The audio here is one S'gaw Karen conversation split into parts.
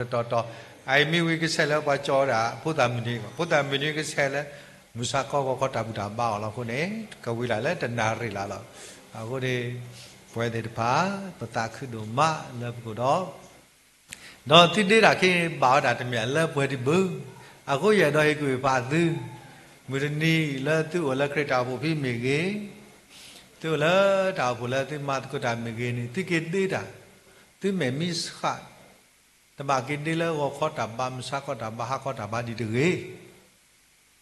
တတီၤတီၤ, အအံၤမ့ၢ်ဝံၤကဆဲးလၢပှၤကၠီဝဲဒၣ် ဖိသၣ်မုၣ်နံၤ, ဖိသၣ်မုၣ်နံၤကဆဲးလၢ မုၢ်ဆါခီဂီၤခီတၢ်ဘူၣ်တၢ်ဘါအီၤလီၤအဃိန့ၣ် ကဝံၤလၢ်လၢတနၣ်ရံၣ်လၢ်လီၤ. အဃိန့ၣ် ပဝဲသ့ၣ်တဖၣ် ပသးခုဒိၣ်မးလၢပကအိၣ်ဒီး ဒီးသုဒ့တၢ်ခ့ဘၣ်ဝဲဒၣ်တမ့ၢ်လၢပှဲၤဒံးဘၣ်. အဃိယအဲၣ်ဒိးဟ့ၣ်ကူၣ်ဟ့ၣ်ဖးသု, မုၢ်တနံၤလၢသုအိၣ်လၢခရံာ်တၢ်အိၣ်ဖှိၣ်ဖဲမ့ၢ်ဂ့ၤ, သုအိၣ်လၢတၢ်အိၣ်ဖှိၣ်လၢသုမၤသကိးတၢ်မ့ၢ်ဂ့ၤန့ၣ် သုက့ၤဒ့တၢ်, သုမဲာ်မံဆှး, တဘၣ်က့ၤဒ့လၢဂီၤခီတၢ်ဘါ မုၢ်ဆါခီတၢ်ဘါ ဟါခီတၢ်ဘါဒံးတဂ့ၤ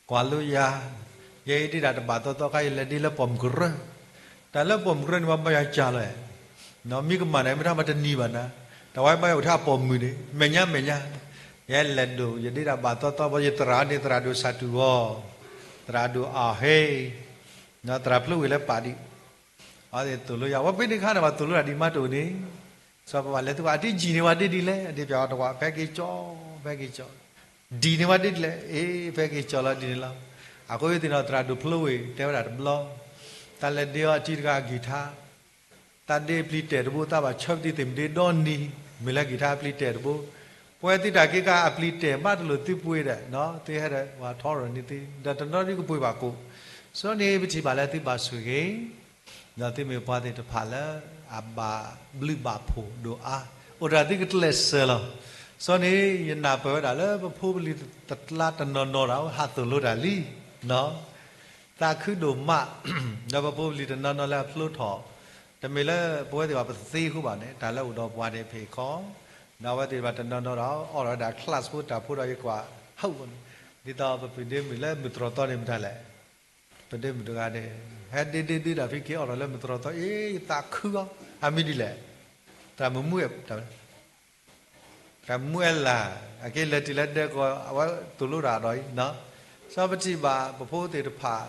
ကွၢ်လိယၤ, ယဲအံၤဒ့တၢ်တဘၣ်သီသီခါ ယလဲၤဒ့လၢပိာ်မုၣ်ကရၢ, တၢ်လၢပိာ်မုၣ်ကရၢန့ၣ် ပှၤဘၣ်ယၤကၢ်လီၤ, မ့ၢ်ကမၣ်န့ၣ် မ့ၢ်တၢ်မၤတနံၤဘၣ်နၤ, တၢ်ဝဲဘၣ်ယၤအိၣ်ထဲအပိာ်မုၣ်န့ၣ် မဲာ်ညါမဲာ်ညါ, ယဲလဲၤဒိၣ် ယဒ့တၢ်ဘၣ်သီသီ ဘီယသရၣ်န့ၣ် သရၣ်ဒိၣ်ဆၣ်တူၢ်ဂီၤ, သရၣ်ဒိၣ်အဟ့, သရၣ်ဖျိဝ့ၢ်လၢပာ်ဒံး အဝဲသ့ၣ်သိၣ်လိယၤ ဝဲဖဲန့ၣ်ခါန့ၣ် ပှၤသိၣ်လိတၢ်ဒံးမးတအိၣ်န့ၣ်, စီၤပၤဘၣ်လဲၤသကွၢ် အတံၤကၠံၣ်န့ၢ်ဝဲဒ့ဒ်လဲၣ်, အဒ့ပျးအီၤတကွၢ် ဖဲက့ၤကၠီ, ဖဲက့ၤကၠီ, ဒံၣ်န့ၢ်ဝဲဒ့ဒ်လဲၣ်, အ့ ဖဲက့ၤကၠီလီၤဒ်န့ၣ်လီၤ. အဃိသ့ၣ်နီၣ် သရၣ်ဒိၣ်ဖျိဝ့ၢ်တဲဝဲဒၣ်တဘျီ, တၢ်လဲၤဒ့အီၤအတံၤတဂၤအကံၢ်ထါ တၢ်ဒ့အပျံၤတဲာ်တဘိ တၢ်ဘၣ်ဆၢပတံၤသ့ၣ်မတ့ဒီနံၤ, မ့ၢ်လၢကံၢ်ထါအပျံၤတဲာ်တဘိ, ပဝဲသုတၢ်က့ၤကၢ်အပျံၤတဲာ်မးတလိၣ်သုပှ့ၤဒီး, သုဟဲဒီးပှၤထီရီၤန့ၢ်သု, ဒီးတနီၤဒုကပှ့ၤဘၣ်ကိး, စီၤန့ၣ်ပထံၣ်ဘၣ်လၢသုဘၣ်ဆိၣ်ဂ့ၤ ဒီးသုမ့ၢ်ပှၤသ့ၣ်တဖၣ်လၢအဘၣ်ဘျုးဘၣ်ဖှိၣ်ဒိၣ်အါ, အိၣ်တၢ်သုကကျဲးစၢးလီၤ. စီၤန့ၣ် ယနၢ်ပၢၢ်ဝဲဒၣ်လၢပဖိပလံၤတကျါတနီၤနီၤတၢ် ဟးသိၣ်လိတၢ်လံ, သးခုဒိၣ်မး, ဒီးပဖိပလံၤတနီၤနီၤလၢအဖျိထီၣ်, တမ့ၢ်လၢပဝဲသ့ၣ်ဘၣ်ပသ့အဃိဘၣ်န့ၣ် တၢ်လၢအိၣ်ဒီးပှၤန့ၣ်ဖဲးခီ, ဒီးအဝဲသ့ၣ်တဖၣ်တနီၤနီၤဒီး အိးထီၣ်ဝဲဒၣ် class ဖိတၢ်ဖိဒီးယကွၢ်, ဟး, ဒ်သိးပပဒ့မုၣ်လၢမုၢ်တြီၢ်သီန့ၣ်မတၤလဲၣ် ပဒ့မုၣ်တဂၤန့ၣ် ဟဲဒ့ဒ့ဒ့တၢ်ဖဲက့ၤအိးထီၣ်လၢမုၢ်တြီၢ်သီ အ့ ယသးခုအီၤ, အမံၤဒ်လဲၣ်, တၢ်မူ, တၢ်မူအဲလၢ်, အက့ၤလဲၤတုၤလၢဒဲကဝီၤ အဝဲသိၣ်လိတၢ်ဒီးအံၤ, စီၤပထံၣ်ဘၣ်ပဖိသ့ၣ်တဖၣ်,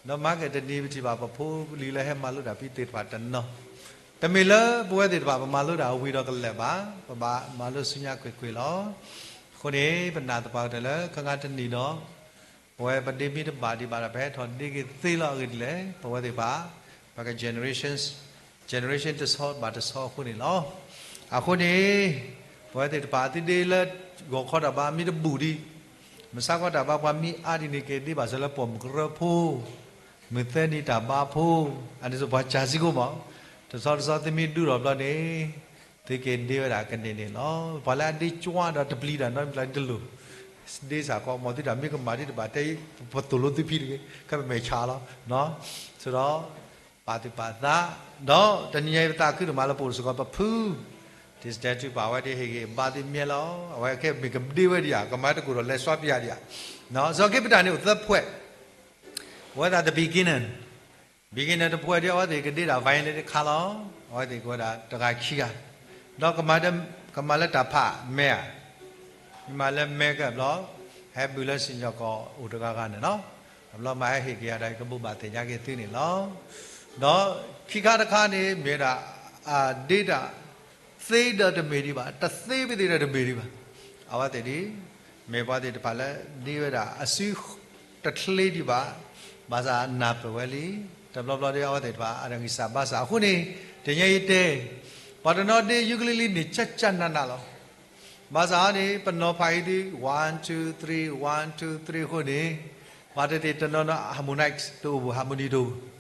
ဒီးမၤကဲတနံၤပထံၣ်ဘၣ် ပဖိပလံၤလၢဟဲမၤလိတၢ်ဖဲသ့ၣ်တဖၣ်တနီၤ, တမ့ၢ်လၢပဝဲသ့ၣ်တဖၣ်ပမၤလိတၢ်ဝံၤဒီးကလဲာ်ဘၣ်, ပဘၣ်မၤလိဆူညါကွ့ၢ်ကွ့ၢ်လီၤ. အဃိန့ၣ် ပနာ်သပှၢ်ကတၢၢ်လၢခါခါတနံၤဒီး ပဝဲပဒ့မ့ၢ်တဘၣ်ဒံးဘၣ်ဒီး ပဟဲထီၣ်ဒ့က့ၤသ့လီၤအဂ့ၢ်ဒ်လဲၣ်, ပဝဲသ့ၣ်တဖၣ် ပက generation, generation တဆီဘၣ်တဆီအဃိန့ၣ်လီၤ. အဃိန့ၣ် ပဝဲသ့ၣ်တဖၣ်သုဒ့လၢဂီၤခီတၢ်ဘါမ့ၢ်တဘူၣ်ဒံး, မုၢ်ဆါခီတၢ်ဘါပှၤမ့ၢ်အါဒ်န့ၣ် က့ၤဒ့ဘၣ်စၢၤလၢပိာ်မုၣ်ကရၢဖိ, မုၢ်သၢနံၤတၢ်ဘါဖိ, အန့ၣ်စ့ၢ်ပှၤစၢၤစ့ၢ်ကီးမး, တဆီတဆီသုမ့ၢ်ဒုးထီၣ်ဘျီန့ၣ် သုက့ၤဒ့ဝဲဒၣ်ကန့ၢ်န့ၣ်လီၤ. ပှၤလၢအဒ့ကွၢ်ဒီးတပျံၤတၢ်နီတမံၤလၢတလိၣ်, ဒ့စ့ၢ်ကီး မ်သုတၢ်မ့ၢ်ကမၣ်ဒံးတဘၣ်တဲအံၤ ပသိၣ်လိသုဖံတဂ့ၤ, ခဲပမဲာ်ဆှးလီၤ. ဆိဒီး ပာ်သူၣ်ပာ်သး, ဒီးတနံၤညါအံၤပသးခုဒိၣ်မးလၢပအိၣ်စ့ၢ်ကီးပဖု, တံၤစတဲထူပာ်ဝဲဒ်ဟ့ၣ်ဂ့ၤဘါသုမ့ၢ်လီၤ, အဝဲခဲမ့ၢ်ကဒ့ဝဲဒံးဧါ, ကမၤတကိၢ်ဒီးလဲၤစွါပယၤဒံးဧါ, စီၤက့ပတၢ်န့ၣ်အိၣ်သၢဖှဲး, အဝဲဒၣ် the beginner, beginner တဖှဲးဒ်အဝဲသ့ၣ်ကဒ့ဒၣ် violin တခါလီၤ, အဝဲသ့ၣ်ကဝဲဒၣ်တဂၤခံဂၤ, ဒီးကမၤလၢတၢ်ဖးမဲဧါ, မ့ၢ်မၤလၢမဲကဘျီ, ဟဲဘုးလၢစံၣ်ညီၣ်ကွီၢ်အိၣ်တဂၤဂၤန့ၣ်လီၤ. အဘျီမၤဟဲဟ့ၣ်က့ၤယၤဒီး ယကဘိးဘၣ်သ့ၣ်ညါက့ၤသုန့ၣ်လီၤ. ဒီးခံခါတခါန့ၣ် မ့ၢ်ဝဲဒၣ် အဒ့တၢ်သ့ဒီးတမ့ၢ်ဒံးဘၣ်, တသ့ဖဲသ့ၣ်ဒီးတမ့ၢ်ဒံးဘၣ်. အဝဲသ့ၣ်ဒ် မ့ၢ်ပှၤသ့ၣ်တဖၣ်လၢဒ့ဝဲဒၣ်အစုတချ့ဒံးဘၣ်, ဘၣ်ဆၣ်နၢ်ပၢၢ်ဝဲလံ, တဘျီဘျီဒီး အဝဲသ့ၣ်တဖၣ်အဂံၢ်စၢ်ဘါစၢ်အဃိန့ၣ်, တနံၤအံၤတဲ, ပှၤတနီၤဒ့ယူကလံလံန့ၣ် ကၠၢ်ကၠၢ်နးနးလီၤ. ဘၣ်ဆၣ်န့ၣ် ပနီၤဖးအံၤသု one two three, one two three အဃိန့ၣ်, ပှၤတသ့ၣ်တနီၤနီၤ harmonics တအိၣ်ဘူး, harmony တအိၣ်ဘူး.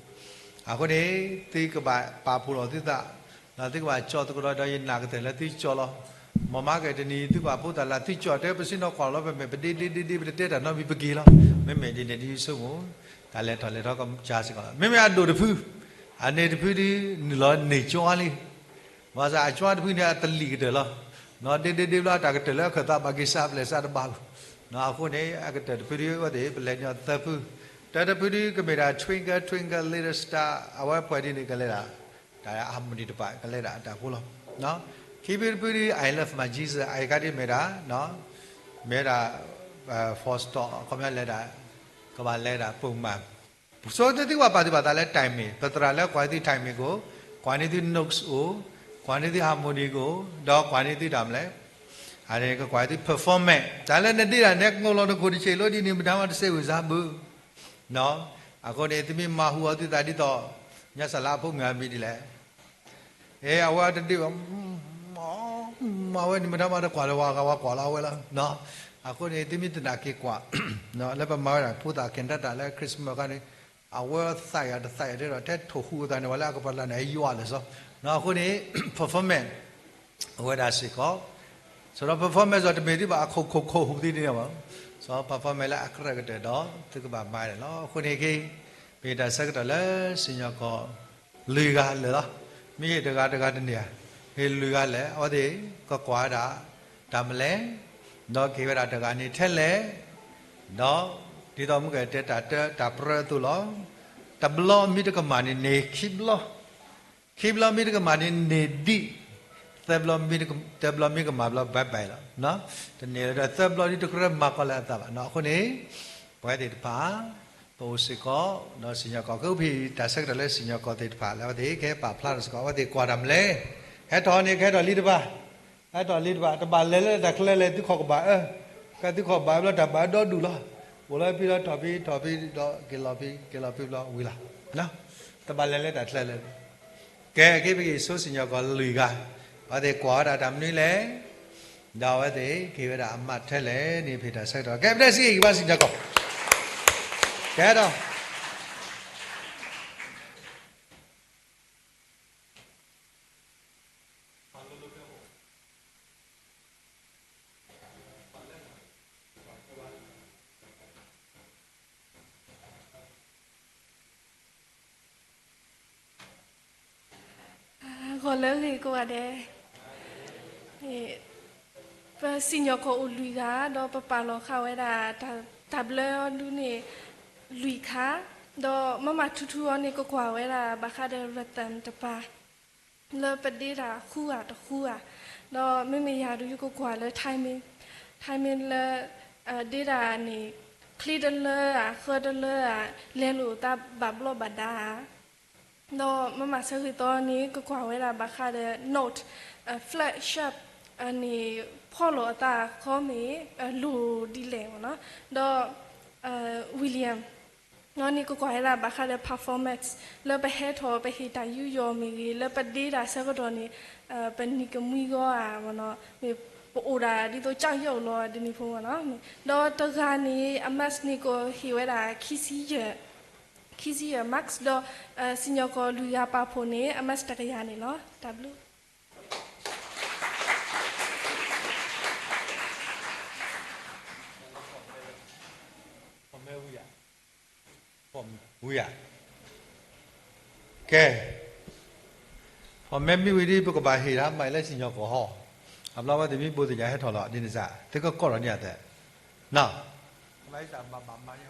အဃိန့ၣ် သုကဘၣ်ပာ်ဖှိၣ်လီၤသုသး, ဒီးသုကဘၣ်ကၠီသကိးဒီး ယနာ်ကတၢၢ်လၢသုကၠီလီၤ. မ်မၤကဲတနံၤ သုကဘၣ်ဖိသၣ်လၢသုကၠီ တဲပစံးနီၢ်ကွၢ်လီၤ ပမဲာ်ပဒ့ဒ့ဒ့ဒ့ ပတတဲတၢ်နီတမံၤပက့ၤလီၤ. မ့မ့ၢ်ဒ်န့ၣ်ဒ်ဆိကမိၣ်, တၢ်လဲၤထီၣ်လဲၤထီကစၢ်စ့ၢ်ကီးလီၤ. မ့မ့ၢ်အဒိၣ်တဖု, အန့ၣ်တဖုဒ် နုာ်လီၤန့ၢ်ကၠီလံ ဘၣ်ဆၣ်အကၠီတဖုန့ၣ် အတလံာ်ကတၢၢ်လီၤ. ဒ့ဒ့ဒ့ဘျီ တၢ်ကတၢၢ်လၢအခၢၣ်သးဘၣ်က့ၤစးဘျဲၣ်စးတဘၣ်ဘၣ်. အဃိန့ၣ် အကတၢၢ်တဖုဒ်အဝဲသ့ၣ် ပလဲၤညီသၢဖု, တၢ်တဖုဒ်ကမ့ၢ်ဒၣ် Twinkle Twinkle Little Star အဝဲဖှဲးဒ်န့ၣ် ကလဲၤဒၣ် တၢ် harmony တဖၣ် ကလဲၤဒၣ်အတၢ်ဖိလီၤ. ခံဖုတဖုဒ် I Love My Jesus အအံၤခါဒ်မ့ၢ်ဒၣ် မ့ၢ်ဒၣ် four star အခီပညီလဲၤဒၣ် ကဘၣ်လဲၤဒၣ်ပိာ်မုၣ် ပဆိကမိၣ်သုကဘၣ်ပာ်သူၣ်ပာ်သးလၢ timing, ပသရၣ်လၢကွၢ်သု timing ကိး, ကွၢ်န့ၢ်သု notes အိၣ်, ကွၢ်န့ၢ်သု harmony ကိး, ဒီးကွၢ်န့ၢ်သုတၢ်မလဲၣ်, အန့ၣ်ကကွၢ်သု performance. တၢ်လၢနဒ့ဒၣ်နဲ ကငိၢ်လီၤနခိၣ်တဆံးလိဒ်န့ၣ် မတၤမးတစဲးဝံၤစၢ်ဘၣ်. အဃိန့ၣ် သုမ့ၢ်မၤဟူးအီၤသုသးဒ်သိး ညါစၢ်လၢအဖိမုၣ်အမံၤဒ်လဲၣ်, အဲ အဝဲတဒ့ဘၣ် မၤဝဲန့ၣ်မ့ၢ်တၢ်မၤတကွၢ်လၢၤဝဲဂၤဝဲကွၢ်လီၤအဝဲလီၤ. အဃိန့ၣ် သုမ့ၢ်တနာ်က့ၤကွၢ် လၢပမၤဝဲဒၣ်ဖိသၣ်ကဲနတၢ်လၢ Christmas အခါန့ၣ် အဝဲသးယၤတသးယၤတဒီး ထဲထိၣ်ဟူးအသးန့ၣ် ပှၤလၢအကပီၤလၢ်န့ၣ် ယွၤလၢာ်စီ အဃိန့ၣ် performance အဝဲဒၣ်စ့ၢ်ကီး စီၤဒီး performance စီၤတမ့ၢ်သုဘၣ်အခိၣ်ခိၣ်ခိၣ်ဟူးသ့န့ၣ်ဘၣ်, စီၤ performance လၢအကြၢးကတၢၢ်ဒီး သုကဘၣ်မၤန့ၣ်လီၤ. အဃိန့ၣ်က့ မ့ၢ်တၢ်ဆၢကတီၢ်လၢစံၣ်ညီၣ်ကွီၢ် လွံၢ်ဂၤလၢာ်လီၤ. မ့ၢ်တဂၤတဂၤတန့ၢ်ဧါ, မ့ၢ်လွံၢ်ဂၤလၢာ် အဝဲသ့ၣ်ကကွၢ်ဝဲဒၣ် တၢ်မလဲၣ်, ဒီးကဟ့ၣ်ဝဲဒၣ်တဂၤန့ၣ်ထဲလဲၣ်, ဒီး ဒ်သိးမုၢ်ကတဲတၢ်တၢ်ပြၢအသိးလီၤ. တဘျီမ့ၢ်တကမၣ်န့ၣ်န့ၢ်ခံဘျီ, ခံဘျီမ့ၢ်တကမၣ်န့ၣ်န့ၢ်ဒံး, သၢဘျီမ့ၢ်တက, သၢဘျီမ့ၢ်ကမၣ်ဘျီ bye bye လီၤ. တန့ၢ်လၢၤဒီးသၢဘျီဒ်တကြၢးမၤကီးလၢအသးဘၣ်နီၤ. အဃိန့ၣ် ပဝဲသ့ၣ်တဖၣ် ပအိၣ်စ့ၢ်ကီး ဒီးစံၣ်ညီၣ်ကွီၢ် ကအိၣ်ဖဲတၢ်ဆၢကတီၢ်လၢစံၣ်ညီၣ်ကွီၢ်သ့ၣ်တဖၣ် လၢအဝဲသ့ၣ်ကဟဲပာ်ဖျါထီၣ်စ့ၢ်ကီး အဝဲသ့ၣ်ကွၢ်တၢ်မလဲၣ်, ဟဲထီၣ်န့ၣ် ကဟဲထီၣ်လံတဘၣ်, ဟဲထီၣ်လံတဘၣ်, တဘၣ်လဲၤလၢတၢ်ချၢလဲၣ် သုခီၣ်ကဘၣ်အၢ, ကသုခီၣ်ဘၣ်ဘျီတၢ်ဘၣ်ဒီဒူၣ်လီၤ. အိၣ်လၢဖဲလီၤထီၣ်ဖဲထီၣ်ဖဲဒီးက့ၤလီၤဖဲက့ၤလီၤဖဲဘျီဝံၤလီၤ. တဘၣ်လဲၤလၢတၢ်ချၢလဲၣ်. ကဲ က့ၤပက့ၤဆိစံၣ်ညီၣ်ကွီၢ်လွံၢ်ဂၤ, အဝဲသ့ၣ်ကွၢ်ဝဲဒၣ်တၢ်မနုၤလဲၣ်, ဒီးအဝဲသ့ၣ်ကဟ့ၣ်ဝဲဒၣ်အမးထဲလဲၣ်န့ၣ် ဖဲတၢ်ဆၢကတီၢ် ကဲ ပတဲစံၣ်ညီၣ်ကွီၢ်, ကဲဒီး ဂီၤလၢအဂ့ၤကိးဂၤဒဲး, ပစံၣ်ညီၣ်ကွီၢ်အိၣ်လွံၢ်ဂၤ ဒီးပပာ်လီၤဃာ်ဝဲဒၣ် တၢ်ဘျၢအီၤဒုန့ၣ် လွံၢ်ခါ, ဒီးမၤမၤထူထူအီၤန့ၣ် ကကွၢ်ဝဲဒၣ်ဘၣ်ဃးဒီး rhythm တပၤ လၢပဒ့တၢ်ဃူဧါတဃူဧါ, ဒီးမ့မ့ၢ်ယၤဒုး ယကကွၢ်လၢ timing, timing လၢ ဒ့တၢ်န့ၣ် ချ့တလၢဧါ ဃၢတလၢဧါ လဲလိာ်သးဘၣ်ဘျီးဘၣ်ဒါဧါ, ဒီးမၤမၤဆၢဂ့ၤသီန့ၣ် ကကွၢ်ဝဲဒၣ်ဘၣ်ဃးဒီး note, flat, sharp န့ၣ် ဖီၣ်လိာ်အသးဃီမ့ၢ် လိၢ်ဒ်လဲၣ်မ့ၢ်နီၤ, ဒီး William နီၢ်န့ၣ် ကကွၢ်ဝဲဒၣ်ဘၣ်ဃးဒီး performance လၢပဟဲထီၣ်ပဟ့ၣ်တၢ်ယူးယီၣ်မ့ၢ်ဂ့ၤ လၢပဒ့တၢ်ဆၢကတီၢ်န့ၣ် ပနံၤကမှံဂီၢ်ဧါမ့ၢ်နီၤ, ပအိၣ်ဒၣ်ဒ်သိးကၠီယီၣ်လီၤဒ်န့ၣ်ဖိမ့ၢ်နီၤ, ဒီးတဂၤန့ၣ် အ mask န့ၣ်ကဟ့ၣ်ဝဲဒၣ် ခံဆံယဲၢ် ခံဆံယဲၢ် mask ဒီး စံၣ်ညီၣ်ကွီၢ်လွံၢ်ဂၤပာ်ဖှိၣ်န့ၣ် အ mask တကယၤန့ၣ်လီၤ. တၢ်ဘျုး ဝံၤဧါ, ကဲ, ဖီၣ်မဲမ့ၢ်ဝံၤဒီး ပကဘၣ်ဟ့ၣ်တၢ်မၤအံၤလၢစံၣ်ညီၣ်ကွီၢ်ဟီ, အဘျီဝဲသ့ၣ်မ့ၢ်ဘိးသ့ၣ်ညါဟဲထီၣ်လီၤ ဒ်န့ၣ်စ့ၢ် သုကကိးထီၣ်န့ၢ်အသး, နီၤ, ဘၣ်မၤယမၤ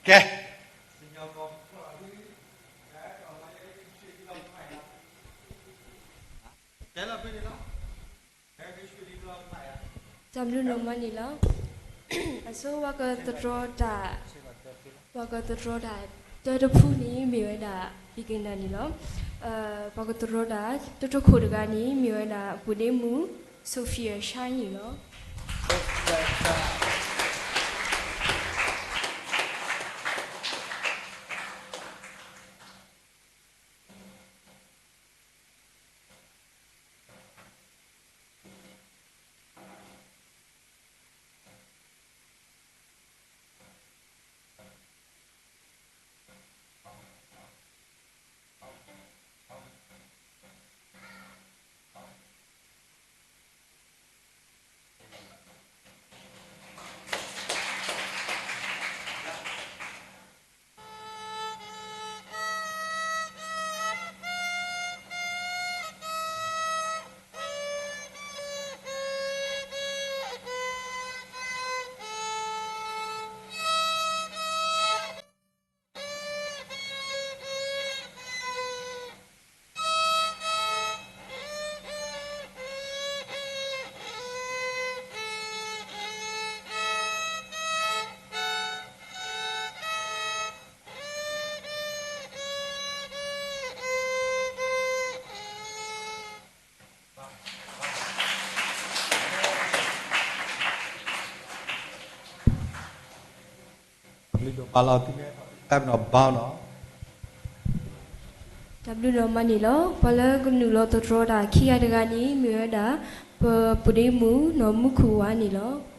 ကဲ, တဲလီၤဖဲန့ၣ်လီၤ. တၢ်ဘျုးနီၢ်မးန့ၣ်လီၤ. အဆိ ပှၤကသတြီတၢ်, ပှၤကသတြီတၢ်တၢတဖုန့ၣ် မ့ၢ်ဝဲဒၣ် beginner န့ၣ်လီၤ. ပှၤကသတြီတၢ်တတခိၣ်တဂၤန့ၣ် မ့ၢ်ဝဲဒၣ် ပူၤဒ့မူ Sophia Shine န့ၣ်လီၤ. ကလုၢ်ဒိၣ်မးလီၤ သုမ့ၢ်အဲၣ်ဒိး type နီၤ ဘါနီၤ. တၢ်ဘျုးဒိၣ်မးန့ၣ်လီၤ. ပှၤလၢကနုာ်လီၤသတြီၤတၢ်ခံဂၤတဂၤန့ၣ် မ့ၢ်ဝဲဒၣ် ပပုၢ်ဒ့မုၣ်နီၢ်မူခိၣ်ဝါန့ၣ်လီၤ.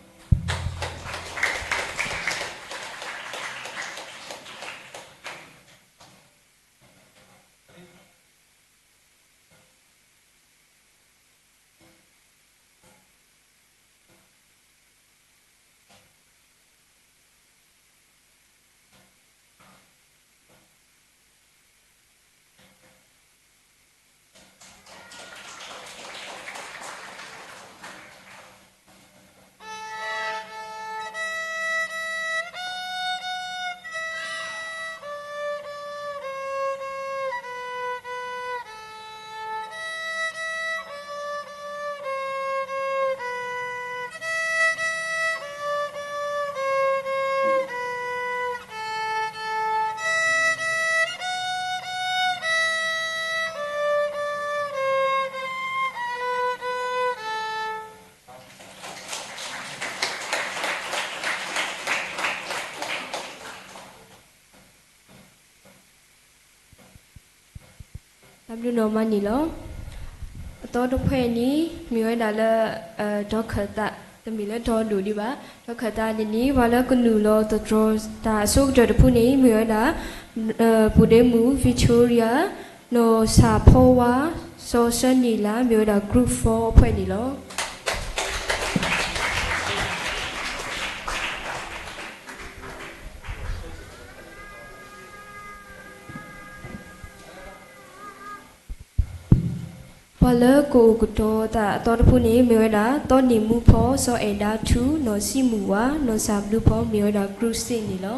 တၢ်ဘျုးဒိၣ်မးန့ၣ်လီၤ. အသီတဖှဲးန့ၣ် မ့ၢ်ဝဲဒၣ်လၢ ဒီခၢၣ်သး တမ့ၢ်လၢတီဒိၣ်ဒံးဘၣ်. ဒီခၢၣ်သးန့ၣ်န့ၣ် ပှၤလၢကနုာ်လီၤသတြီၤတၢ်အဆိကတၢၢ်တဖုန့ၣ် မ့ၢ်ဝဲဒၣ် ပုၢ်ဒ့မုၣ် Victoria နီၢ်ဆၣ်ဖီဝါ စီၤစၢနံၣ်လါ မ့ၢ်ဝဲဒၣ် Group four အဖှဲးန့ၣ်လီၤ. ပှၤလၢကအိၣ်ကတီၤသးအသီတဖုန့ၣ် မ့ၢ်ဝဲဒၣ် သီနံၣ်မူဖီ စီၤအဲၣ်ဒါထူ နီၢ်စံမုၢ်ဝါ နီၢ်စၢ်ဘျုးဖီ မ့ၢ်ဝဲဒၣ် Group six န့ၣ်လီၤ.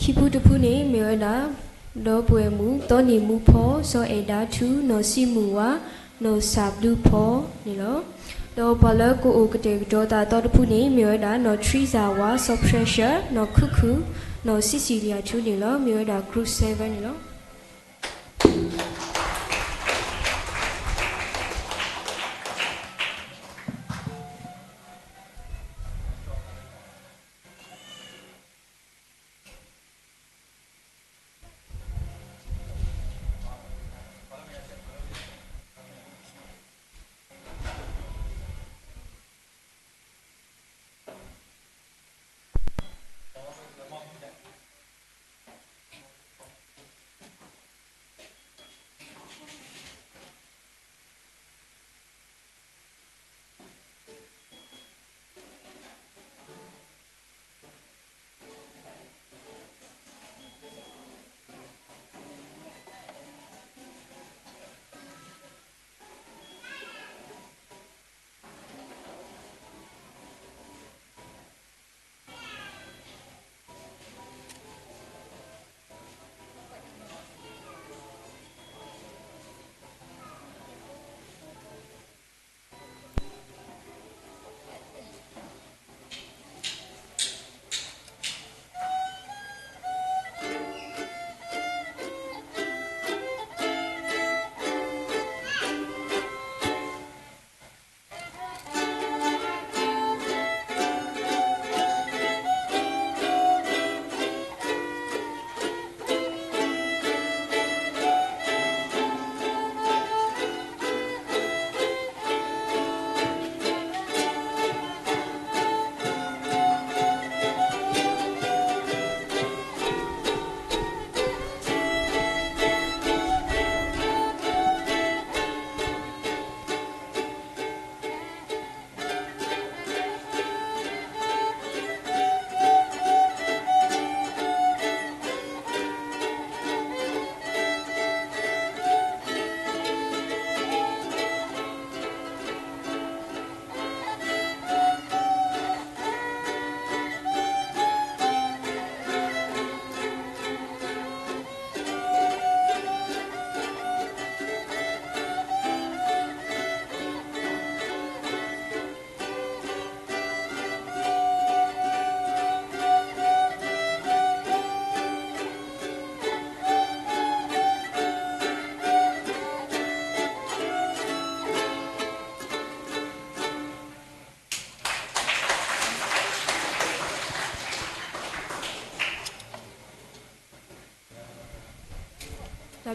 ခံဖုတဖုန့ၣ် မ့ၢ်ဝဲဒၣ် ဒီပုၢ်ဝဲၢ်မုၣ် သီနံၣ်မူဖီ စီၤအဲၣ်ဒါထူ နီၢ်စံမုၢ်ဝါ နီၢ်စၢ်ဘျုးဖီန့ၣ်လီၤ. ဒီးပှၤလၢကအိၣ်ကတဲာ်ကတီၤသးအသီတဖုန့ၣ် မ့ၢ်ဝဲဒၣ် နီၢ် Teresa ဝါ စီၤ Precious နီၢ်ခုၣ်ခုၣ် နီၢ် Cecilia ထူန့ၣ်လီၤ. မ့ၢ်ဝဲဒၣ် Group seven န့ၣ်လီၤ.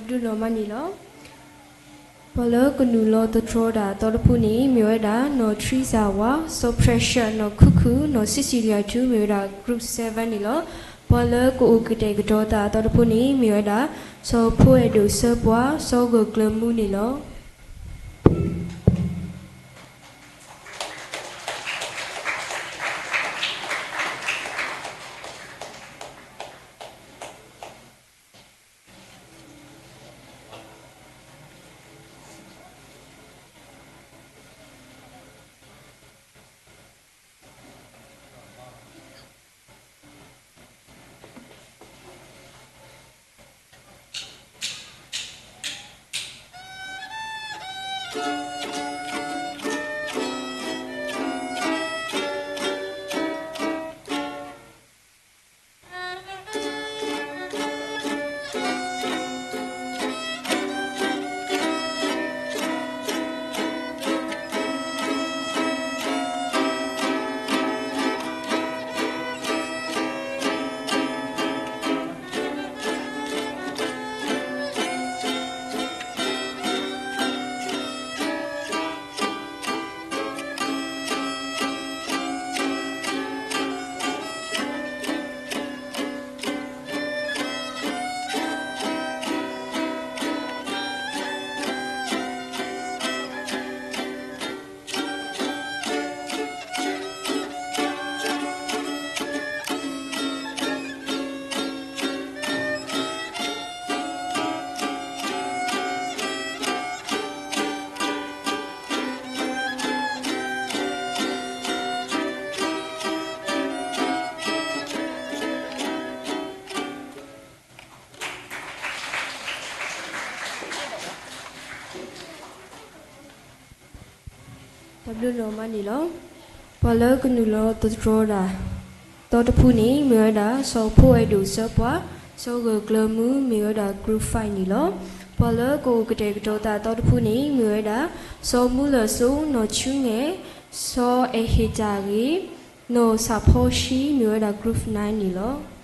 ဒုးနီၢ်မးန့ၣ်လီၤ. ပှၤလၢကနုာ်လီၤသတြီၤတၢ်အသီတဖုန့ၣ် မ့ၢ်ဝဲဒၣ် နီၢ်ထရံစၢ်ဝါ, စီၤ Precious, နီၢ်ခုၣ်ခုၣ်, နီၢ်စံစံလံယၤထူ မ့ၢ်ဝဲဒၣ် group seven န့ၣ်လီၤ. ပှၤလၢကအိၣ်ကတဲာ်ကတီၤသးအသီတဖုန့ၣ် မ့ၢ်ဝဲဒၣ် စီၤဖိအဲၣ်ဒိၣ်စၢပှၤ, စီၤဂၢၢ်ကျၢၤမူန့ၣ်လီၤ. တၢ်ဘျုးနီၢ်မးန့ၣ်လီၤ. ပှၤလၢကနုာ်လီၤသတြီၤတၢ် သီတဖုန့ၣ် မ့ၢ်ဝဲဒၣ် စီၤဖိအဲၣ်ဒိၣ်စၢပှၤ, စီၤဂၢၢ်ကျၢၤမူ မ့ၢ်ဝဲဒၣ် group five န့ၣ်လီၤ. ပှၤလၢကအိၣ်ကတဲာ်ကတီၤသးသီတဖုန့ၣ် မ့ၢ်ဝဲဒၣ် စီၤမူလၢၢ်စိ, နီၢ်ဆူငဲၢ်, စီၤအဲၣ်ဟ့ၣ်တၢ်ဂ့ၤ, နီၢ်စးဖီၡံ မ့ၢ်ဝဲဒၣ် group nine န့ၣ်လီၤ.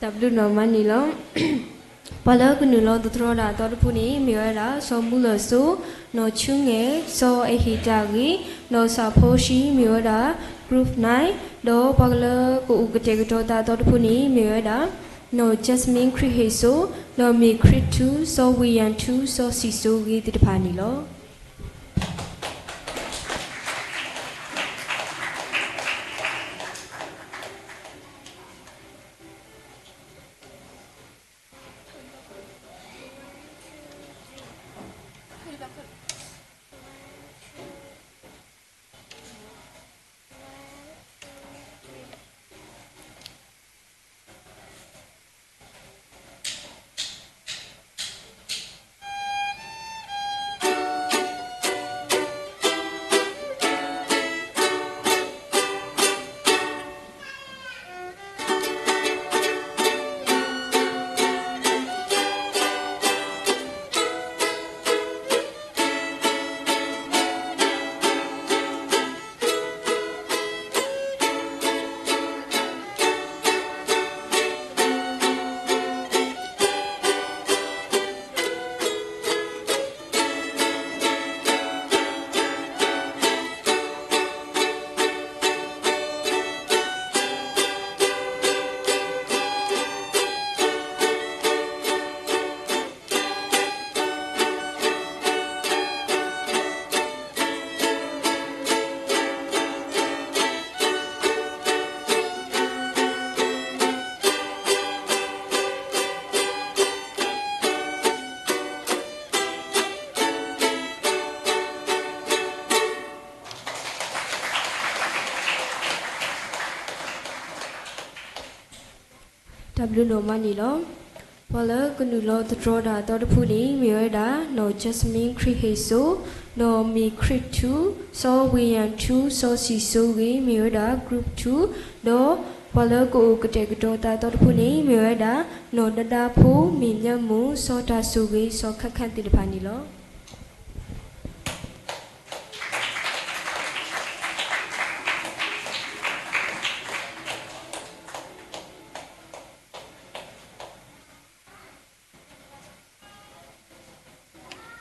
တၢ်ဘျုးနီၢ်မးန့ၣ်လီၤ. ပှၤလၢကနုာ်လီၤသတြီၤတၢ်အသီတဖုန့ၣ် မ့ၢ်ဝဲဒၣ် စီၤမူလၢၢ်စိ, နီၢ်ဆူငဲၢ်, စီၤအဲၣ်ဟ့ၣ်တၢ်ဂ့ၤ, နီၢ်စးဖီၡံ မ့ၢ်ဝဲဒၣ် group nine, ဒီးပှၤလၢကအိၣ်ကတဲာ်ကတီၤသးအသီတဖုန့ၣ် မ့ၢ်ဝဲဒၣ် နီၢ် Jasmine ခရံာ်ဟ့ၣ်စိ, ဒီးမ့ၢ်ခရံာ်ထူ, စီၤဝ့ၢ်ယၣ်ထူ, စီၤစံၣ်စိဂ့ၤသ့ၣ်တဖၣ်န့ၣ်လီၤ. တၢ် တၢ်ဘျုးနီၢ်မးန့ၣ်လီၤ. ပှၤလၢကနုာ်လီၤသတြီတၢ်အသီတဖုန့ၣ် မ့ၢ်ဝဲဒၣ် နီၢ် Jasmine ခရံာ်ဟ့ၣ်စိ, နီၢ်မ့ၢ်ခရံာ်ထူ, စီၤဝ့ၢ်ယၣ်ထူ, စီၤစံၣ်စိဂ့ၤ မ့ၢ်ဝဲဒၣ် group two, ဒီးပှၤလၢကအိၣ်ကတဲာ်ကတီၤသးအသီတဖုန့ၣ် မ့ၢ်ဝဲဒၣ် နီၢ်ဒါဒါဖိ, မ့ၢ်မၠၣ်မိၢ်, စီၤတၢ်စိၣ်ဂ့ၤ, စီၤခၣ်ခၣ်သ့ၣ်တဖၣ်န့ၣ်လီၤ.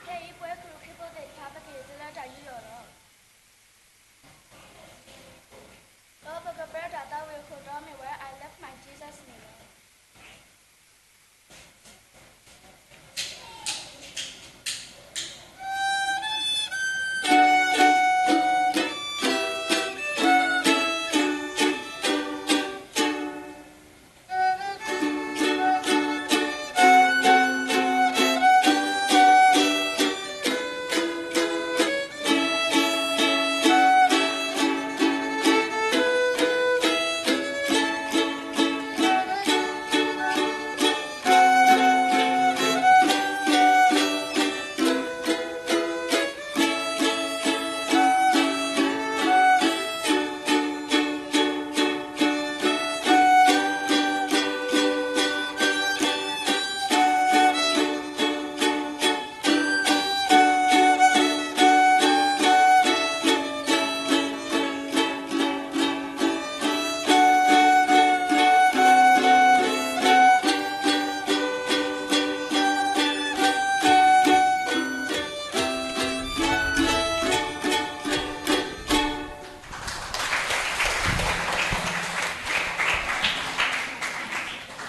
ခဲအံၤပဝဲကရူၢ်ခရံာ်ဖိသ့ၣ်တဖၣ် ပကဟ့ၣ်သုလၢတၢ်ယူးယီၣ်လီၤ. ဒီးပကပၢတၢ်သးဝံၣ်အခိၣ်တီမ့ၢ်ဝဲ I love my Jesus န့ၣ်လီၤ.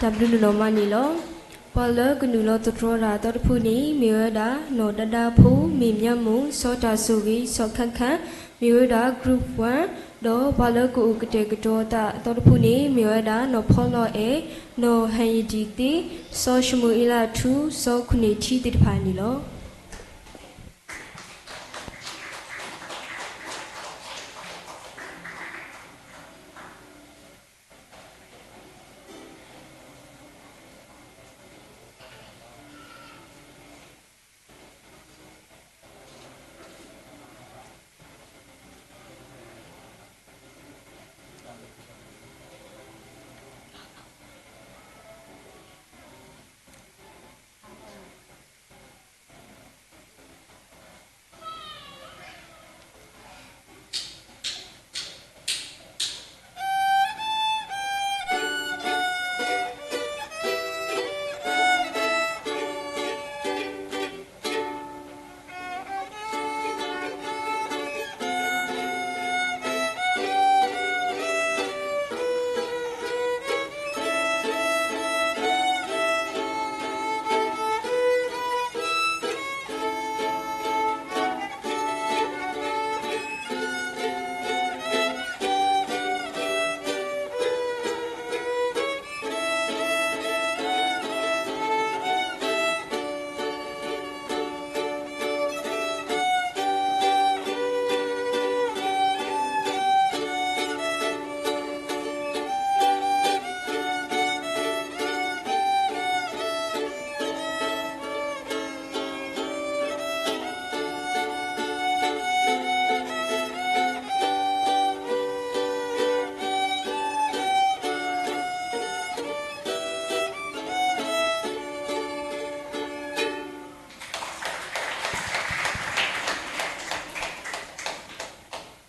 တၢ်ဘျုးနီၢ်မးန့ၣ်လီၤ. ပှၤလၢကနုာ်လီၤသတြီတၢ်အသီတဖုန့ၣ် မ့ၢ်ဝဲဒၣ် နီၢ်ဒါဒါဖိ, မ့ၢ်မၠၣ်မိၢ်, စီၤတၢ်စိၣ်ဂ့ၤ, စီၤခၣ်ခၣ်, မ့ၢ်ဝဲဒၣ် group one, ဒီးပှၤလၢကအိၣ်ကတဲာ်ကတီၤသးအသီတဖုန့ၣ် မ့ၢ်ဝဲဒၣ် နီၢ်ဖီလီၤအဲၣ်, နီၢ်ဟဲၣ်ယဒံၣ်သ့ၣ်, စီၤၡမူၤအ့လးထူ, စီၤခိၣ်န့ၢ်ထံသ့ၣ်တဖၣ်န့ၣ်လီၤ.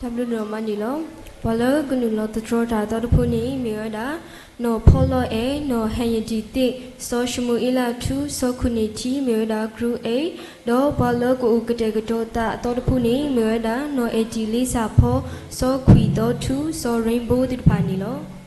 တၢ်ဘျုးနီၢ်မးန့ၣ်လီၤ. ပှၤလၢကနုာ်လီၤသတြီတၢ်အသီတဖုန့ၣ် မ့ၢ်ဝဲဒၣ် နီၢ်ဖီလီၤအဲၣ်, နီၢ်ဟဲၣ်ယဒံၣ်သ့ၣ်, စီၤၡမူၤအ့လးထူ, စီၤခိၣ်န့ၢ်ထံ မ့ၢ်ဝဲဒၣ် group eight, ဒီးပှၤလၢကအိၣ်ကတဲာ်ကတီၤသးအသီတဖုန့ၣ် မ့ၢ်ဝဲဒၣ် နီၢ်အဲၣ်တံၣ်လ့စၢ်ဖီ, စီၤခွံၣ်သီထူ, စီၤ rainbow သ့ၣ်တဖၣ်န့ၣ်လီၤ.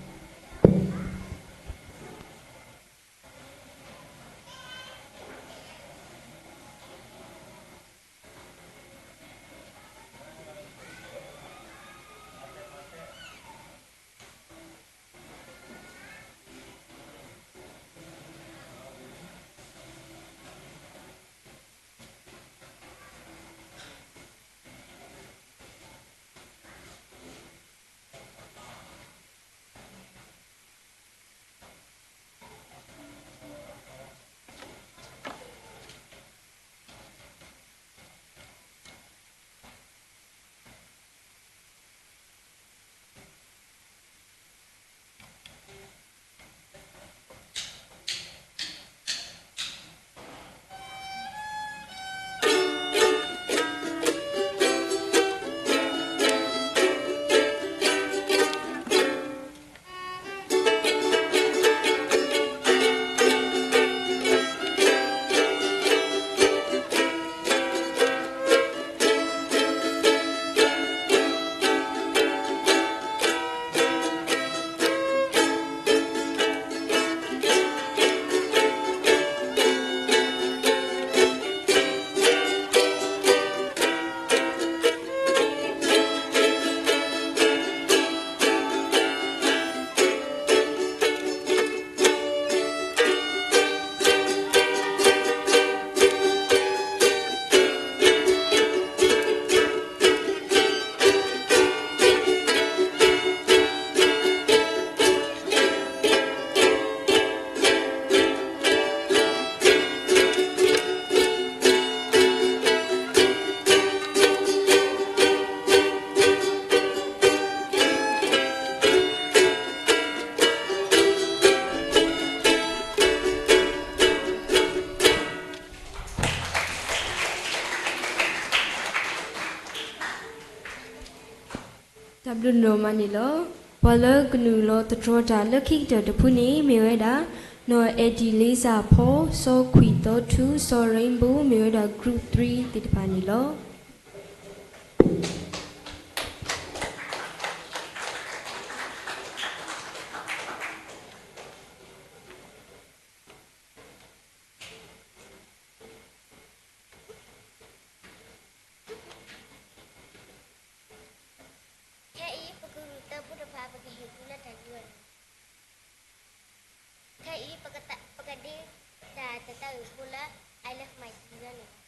တၢ်ဘျုးဒိၣ်မးန့ၣ်လီၤ. ပှၤလၢကနုာ်လီၤသတြီၤတၢ်လၢခံကတၢၢ်တဖုန့ၣ် မ့ၢ်ဝဲဒၣ် နီၢ်အဲၣ်ဒံၣ်လ့စၢ်ဖီ, စီၤခွံၣ်သီထူ, စီၤ Rainbow မ့ၢ်ဝဲဒၣ် group three သ့ၣ်တဖၣ်န့ၣ်လီၤ. ခဲအံၤ ပကရူၢ်သၢဖိတဖၣ် ပကဟ့ၣ်သုလၢတၢ်ယူးယီၣ်န့ၣ်လီၤ. ခဲအံၤ ပကဒ့တၢ်တၢ်သးဝံၣ်ဖိလၢ I love my န့ၣ်လီၤ.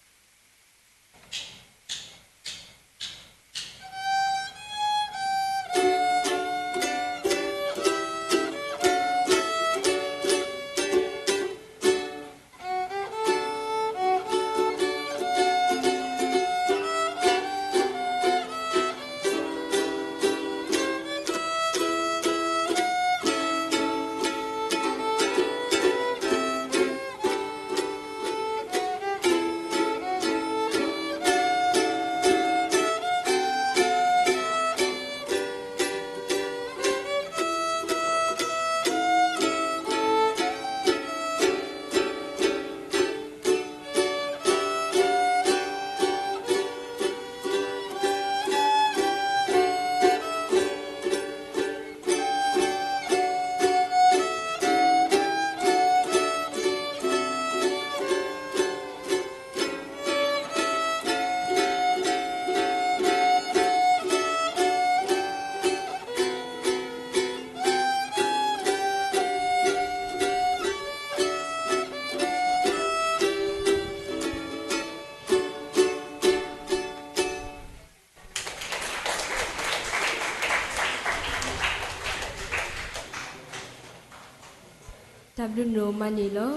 တၢ်ဘျုးဒိၣ်မးန့ၣ်လီၤ.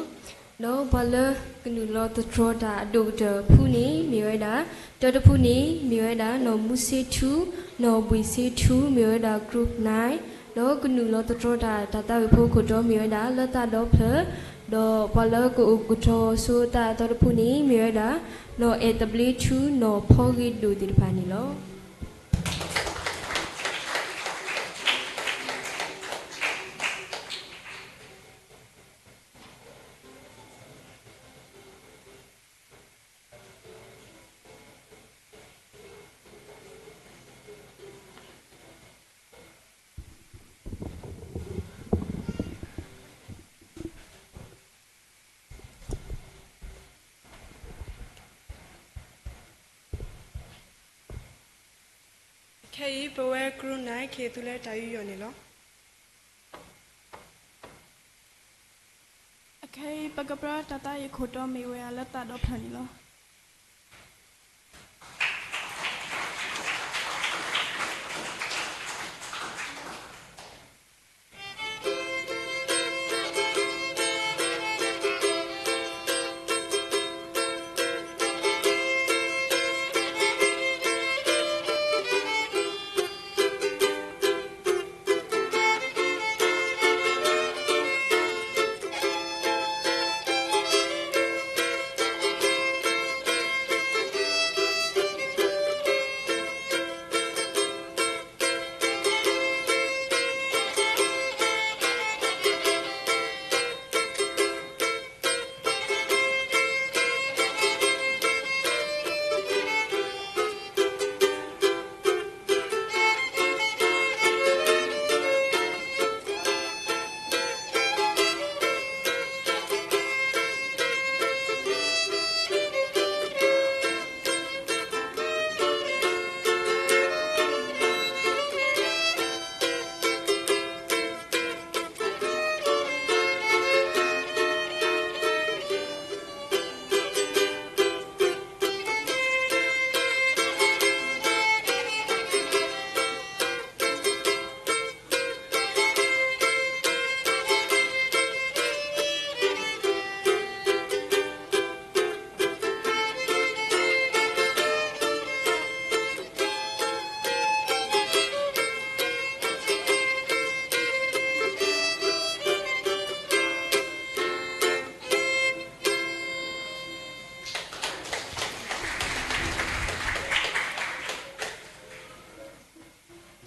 ဒီးပှၤလၢကနုာ်လီၤသတြီၤတၢ်အဒိၣ်ကတၢၢ်ဖုန့ၣ် မ့ၢ်ဝဲဒၣ် တၢတဖုန့ၣ် မ့ၢ်ဝဲဒၣ် နီၢ်မူစ့ထူ, နီၢ်ဘှံးစ့ထူ မ့ၢ်ဝဲဒၣ် group nine, ဒီးကနုာ်လီၤသတြီၤတၢ်တၢ်သးဝံၣ်ဖိခိၣ်တီ မ့ၢ်ဝဲဒၣ် လၢသးဒီဖျၢၣ်, ဒီးပှၤလၢကအိၣ်ကတီၤဆိသးအသီတဖုန့ၣ် မ့ၢ်ဝဲဒၣ် နီၢ်အဲၣ်သဘျ့ထူ, နီၢ်ဖီဂ့ၤဒိၣ်သ့ၣ်တဖၣ်န့ၣ်လီၤ. ခဲအံၤ ပဝဲ group nine ကဟ့ၣ်သုလၢတၢ်ယူးယီၣ်န့ၣ်လီၤ. အခဲအံၤ ပကပြၢတၢ်သးဝံၣ်ခိၣ်တီ မ့ၢ်ဝဲဒၣ်လၢသးဒီဖျၢၣ်န့ၣ်လီၤ.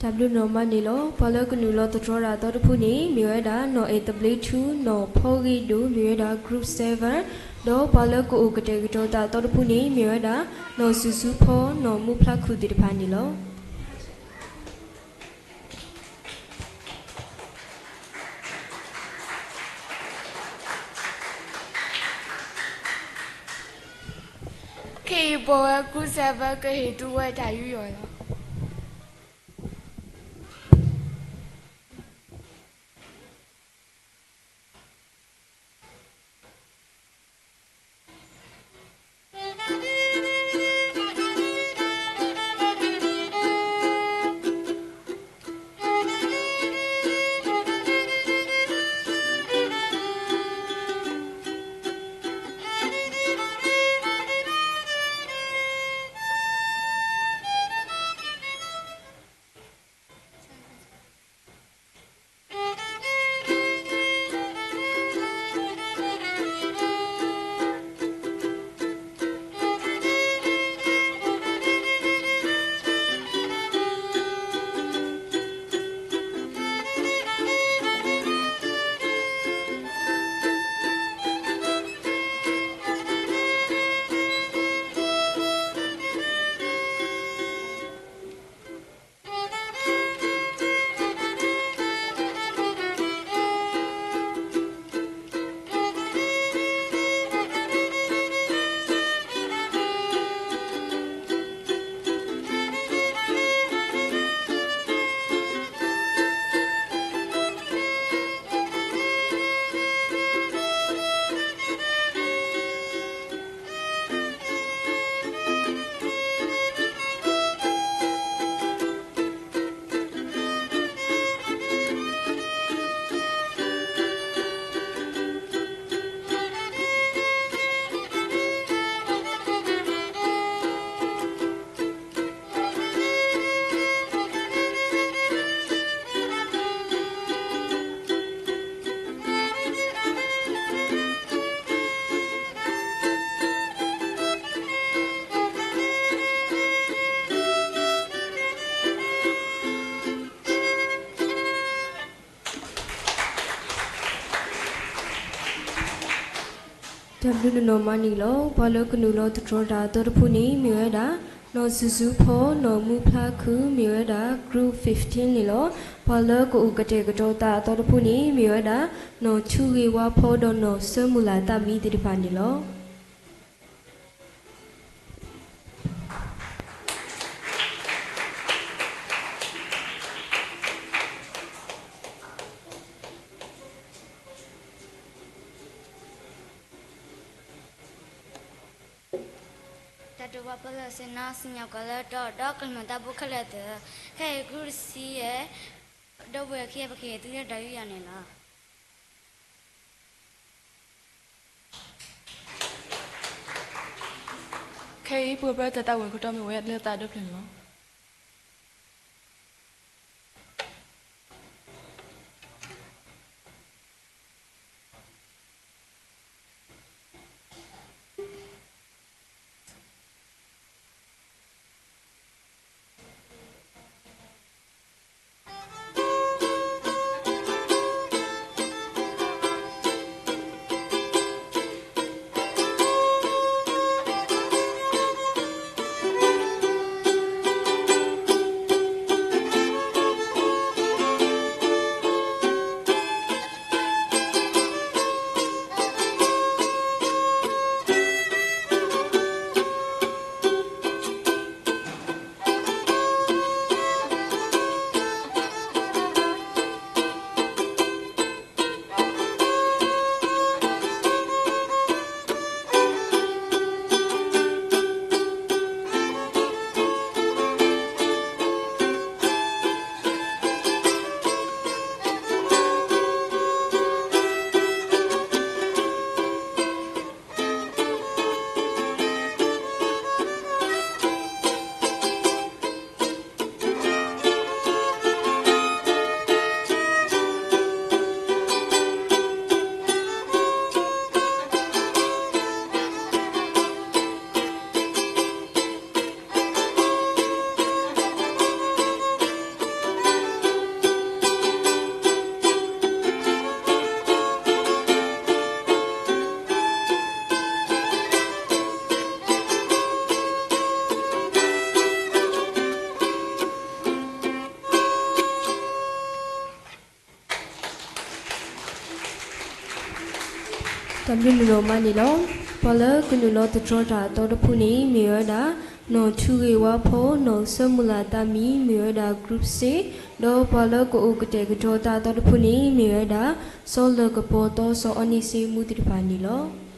တၢ်ဘျုးနီၢ်မးန့ၣ်လီၤ. ပှၤလၢကနုာ်လီၤသတြီၤတၢ်အသီတဖုန့ၣ် မ့ၢ်ဝဲဒၣ် နီၢ်အဲၣ်သဘျ့ထူ, နီၢ်ဖီဂ့ၤဒိၣ်, မ့ၢ်ဝဲဒၣ် group seven, ဒီးပှၤလၢကအိၣ်ကတဲာ်ကတီၤတၢ်အသီတဖုန့ၣ် မ့ၢ်ဝဲဒၣ် နီၢ်စူၤစူၤဖီ, နီၢ်မူဖျါခုၣ်သ့ၣ်တဖၣ်န့ၣ်လီၤ. ခဲအံၤပဝဲ group seven ကဟ့ၣ်သုဝဲတၢ်ယူးယီၣ်လီၤ. တၢ်ဘျုးနီၢ်နီၢ်မးန့ၣ်လီၤ. ပှၤလၢကနုာ်လီၤသတြီၤတၢ်အသီတဖုန့ၣ် မ့ၢ်ဝဲဒၣ် နီၢ်စူၤစူၤဖီ, နီၢ်မူဖျါခုၣ်, မ့ၢ်ဝဲဒၣ် group fifteen န့ၣ်လီၤ. ပှၤလၢကအိၣ်ကတဲာ်ကတီၤတၢ်အသီတဖုန့ၣ် မ့ၢ်ဝဲဒၣ် နီၢ်ထူဂ့ၤဝါဖီ ဒီးနီၢ်စၢမုၢ်လၢ်သးမံသ့ၣ်တဖၣ်န့ၣ်လီၤ. တၢ်ဒိၣ်ဘၣ်ပလၢၢ်ဆ့ၣ်နီၤ စံၣ်ညီၣ်ကွီၢ်လၢတီဒီးကမျၢၢ်တၢ်ဘိခဲလၢာ်သ့ၣ်, ခဲအံၤ group တဆံယဲၢ် ဒီပုၢ်ဝဲၢ်ခံဂၤ ပကဟ့ၣ်သုတၢ်ယူးယီၣ်န့ၣ်လီၤ. ခဲအံၤ ပှၤပၢတၢ်သးဝံၣ်ခိၣ်တီမ့ၢ်ဝဲလၢသးဒီဖျၢၣ်န့ၣ်လီၤ. တၢ်ဘျုးနီၢ်နီၢ်မးန့ၣ်လီၤ. ပှၤလၢကနုာ်လီၤသတြီတၢ်အသီတဖုန့ၣ် မ့ၢ်ဝဲဒၣ် နီၢ်ထူဂ့ၤဝါဖိ နီၢ်ဆၢမုၢ်လၢ်သးမံ မ့ၢ်ဝဲဒၣ် group six, ဒီးပှၤလၢကအိၣ်ကတဲာ်ကတီၤသးအသီတဖုန့ၣ် မ့ၢ်ဝဲဒၣ် စီၤလၢၢ်ကပီၤသီ စီၤအီနံၣ်စ့မူသ့ၣ်တဖၣ်န့ၣ်လီၤ.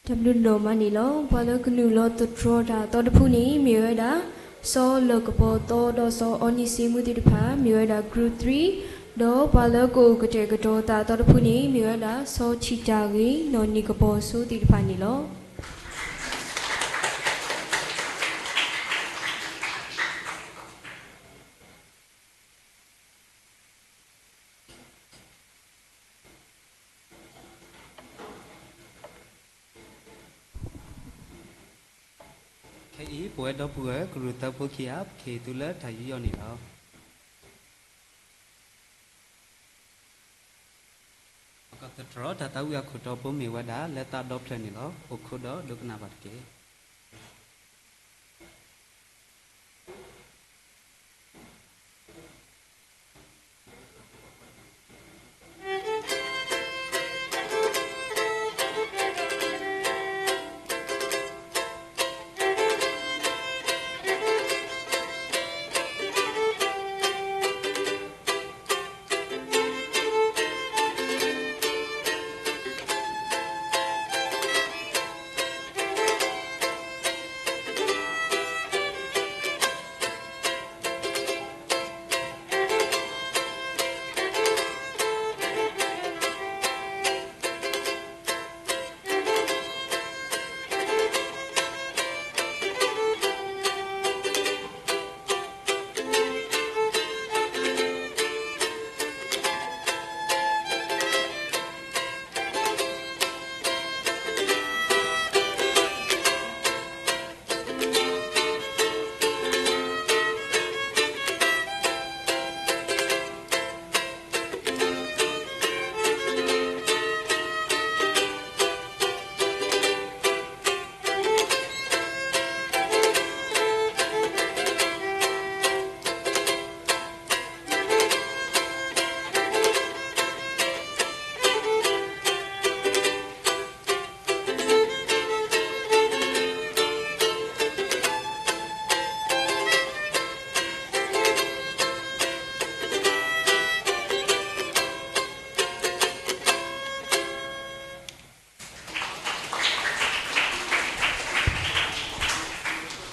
တၢ်ဘျုးနီၢ်နီၢ်မးန့ၣ်လီၤ. ပှၤလၢကနုာ်လီၤသတြီတၢ်အသီတဖုန့ၣ် မ့ၢ်ဝဲဒၣ် စီၤလၢၢ်ကပီၤသီ ဒီးစီၤအီနံၣ်စ့မူသ့ၣ်တဖၣ် မ့ၢ်ဝဲဒၣ် group three, ဒီးပှၤလၢကအိၣ်ကတဲာ်ကတီၤသးအသီတဖုန့ၣ် မ့ၢ်ဝဲဒၣ် စီၤဆံၣ်တၢ်ဂ့ၤ နီၢ်နံၣ်ကပီၤစိသ့ၣ်တဖၣ်န့ၣ်လီၤ. ခဲအံၤ ပဝဲဒီပုၢ်ဝဲၢ်ကရူၢ်သၢဖိခံဂၤ ပကဟ့ၣ်သုလၢတၢ်ယူးယီၣ်န့ၣ်လီၤ. ပကသတြီတၢ်သးဝံၣ်အခိၣ်တီဖိမ့ၢ်ဝဲဒၣ် လၢသးဒီဖျၢၣ်န့ၣ်လီၤ. အိၣ်ခိးဒီးဒိကနၣ်ဘၣ်တက့ၢ်.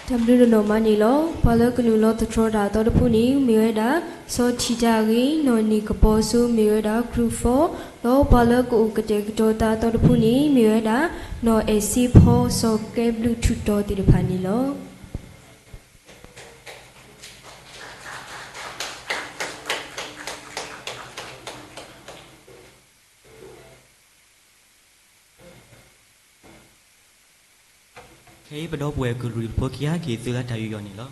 တၢ်ဘျုးတနီၤမးန့ၣ်လီၤ. ပှၤလၢကနုာ်လီၤသတြီၤတၢ်အသီတဖုန့ၣ် မ့ၢ်ဝဲဒၣ် စီၤထံၣ်တၢ်ဂ့ၤ နီၢ်နံၣ်ကပီၤစိ မ့ၢ်ဝဲဒၣ် Group four, ဒီးပှၤလၢကအိၣ်ကတဲာ်ကတီၤသးအသီတဖုန့ၣ် မ့ၢ်ဝဲဒၣ် နီၢ်အဲၣ်စ့ဖီ စီၤကဲဘျုးထူးတီၤသ့ၣ်တဖၣ်န့ၣ်လီၤ. ခဲအံၤ ပဒီပုၢ်ဝဲၢ်ကလုာ်တဖၣ်ခံဂၤ က့ၤသုလၢတၢ်ယူးယီၣ်န့ၣ်လီၤ.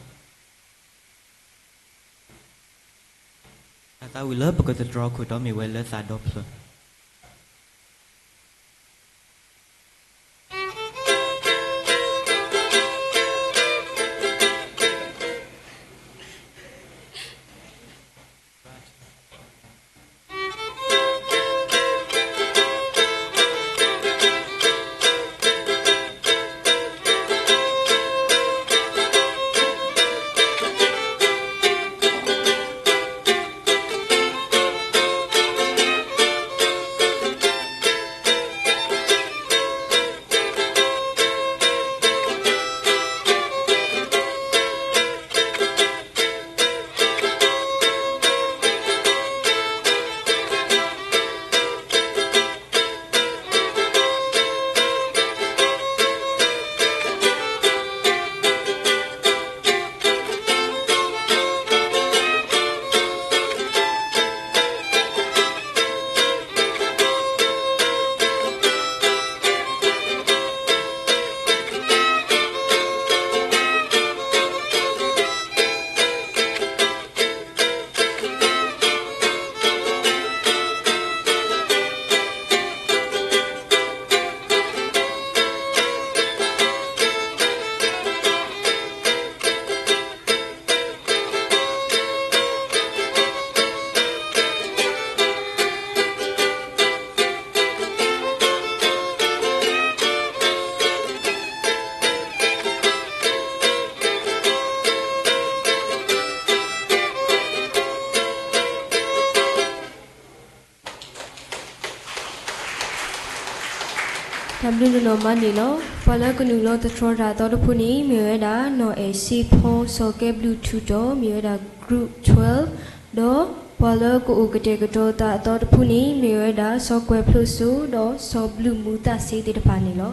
တၢ်သးဝံၣ်လၢပကသတြီၤခိၣ်တီမ့ၢ်ဝဲလၢသးဒီဖျၢၣ်. တၢ်ဘျုးတနီၤမးန့ၣ်လီၤ. ပှၤလၢကနုာ်လီၤသတြီၤတၢ်အသီတဖုန့ၣ် မ့ၢ်ဝဲဒၣ် နီၢ်အဲၣ်စ့ဖီ စီၤကဲဘျုးထူးတီၤ မ့ၢ်ဝဲဒၣ် Group twelve, ဒီးပှၤလၢကအိၣ်ကတဲာ်ကတီၤသးအသီတဖုန့ၣ် မ့ၢ်ဝဲဒၣ် စီၤကွဲၤဖျိစိ ဒီးစီၤဘျုးမူသၣ်စ့သ့ၣ်တဖၣ်န့ၣ်လီၤ.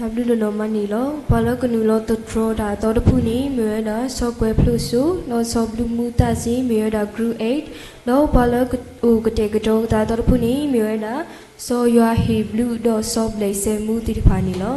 တၢ်ဘျုးတနီၤမးန့ၣ်လီၤ. ပှၤလၢကနုာ်လီၤသတြီၤတၢ်အသီတဖုန့ၣ် မ့ၢ်ဝဲဒၣ် စီၤကွဲၤဖျိစိ ဒီးစီၤဘျုးမူသၣ်စ့ မ့ၢ်ဝဲဒၣ် Group eight, ဒီးပှၤလၢကအိၣ်ကတဲာ်ကတီၤသးအသီတဖုန့ၣ် မ့ၢ်ဝဲဒၣ် စီၤယွၤဟ့ၣ်ဘျုး ဒီးစီၤဘျဲၣ်စဲမူသ့ၣ်တဖၣ်န့ၣ်လီၤ.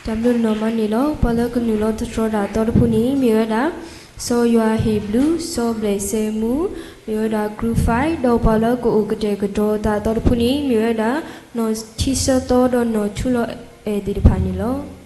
တၢ်ဘျုးနီၢ်မးန့ၣ်လီၤ. ပှၤလၢကနုာ်လီၤသတြီၤတၢ်အသီတဖုန့ၣ် မ့ၢ်ဝဲဒၣ် စီၤယွၤဟ့ၣ်ဘျုး, စီၤဘျဲၣ်စဲမူ, မ့ၢ်ဝဲဒၣ် Group five, ဒီးပှၤလၢကအိၣ်ကတဲာ်ကတီၤတၢ်အသီတဖုန့ၣ် မ့ၢ်ဝဲဒၣ် နီၢ်ထံဆၢသီ ဒီးနီၢ်ထူလီၤအဲၣ်သ့ၣ်တဖၣ်န့ၣ်လီၤ.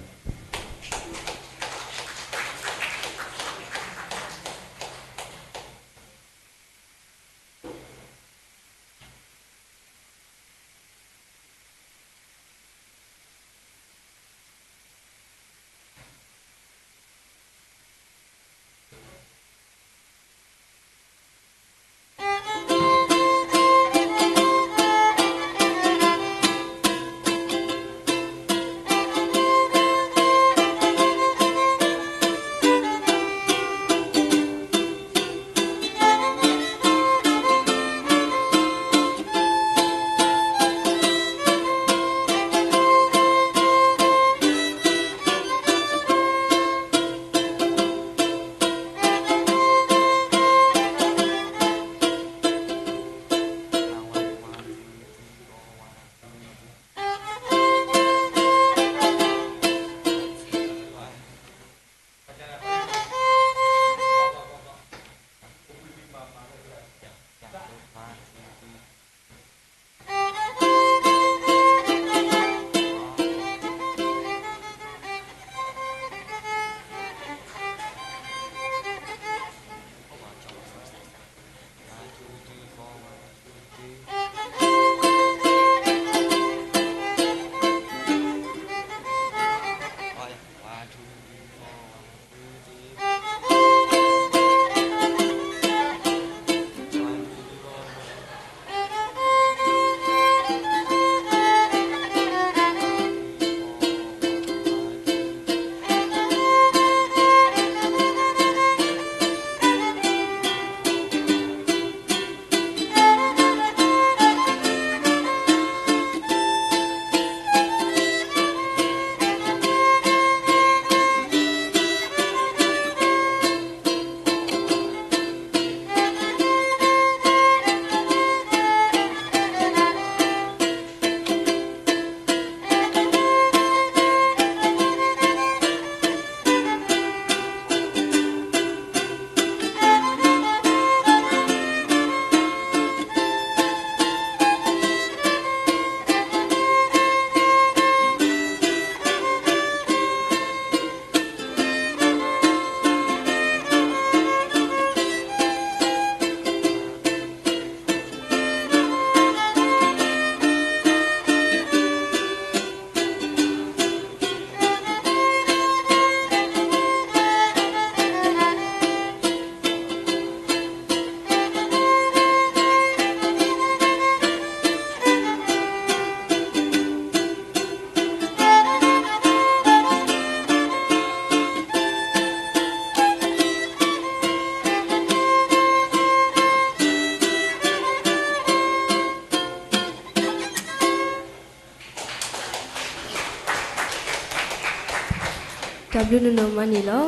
တၢ်ဘျုးနီၢ်နီၢ်မးန့ၣ်လီၤ.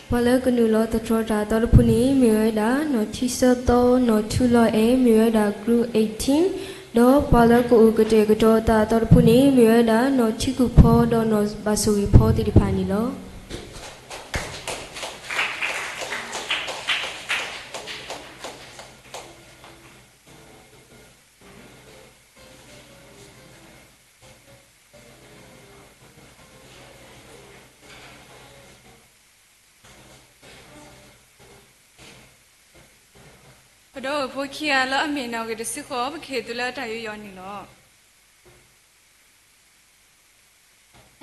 ပှၤလၢကနုာ်လီၤသတြီၤတၢ်အသီတဖုန့ၣ် မ့ၢ်ဝဲဒၣ် နီၢ်ထံဆၢသီ နီၢ်ထူလီၤအဲၣ် မ့ၢ်ဝဲဒၣ် Group eighteen, ဒီးပှၤလၢကအိၣ်ကတဲာ်ကတီၤတၢ်အသီတဖုန့ၣ် မ့ၢ်ဝဲဒၣ် နီၢ်ထံကူၣ်ဖီ ဒီးနီၢ်ဘၣ်ဆိၣ်ဂ့ၤဖီသ့ၣ်တဖၣ်န့ၣ်လီၤ. ပဒီပုၢ်ဝဲၢ်ဖိခံဂၤလၢအမ့ၢ်နီၣ်ဂံၢ်တဆံဃိး ပကဟ့ၣ်သုလၢတၢ်ယူးယီၣ်န့ၣ်လီၤ.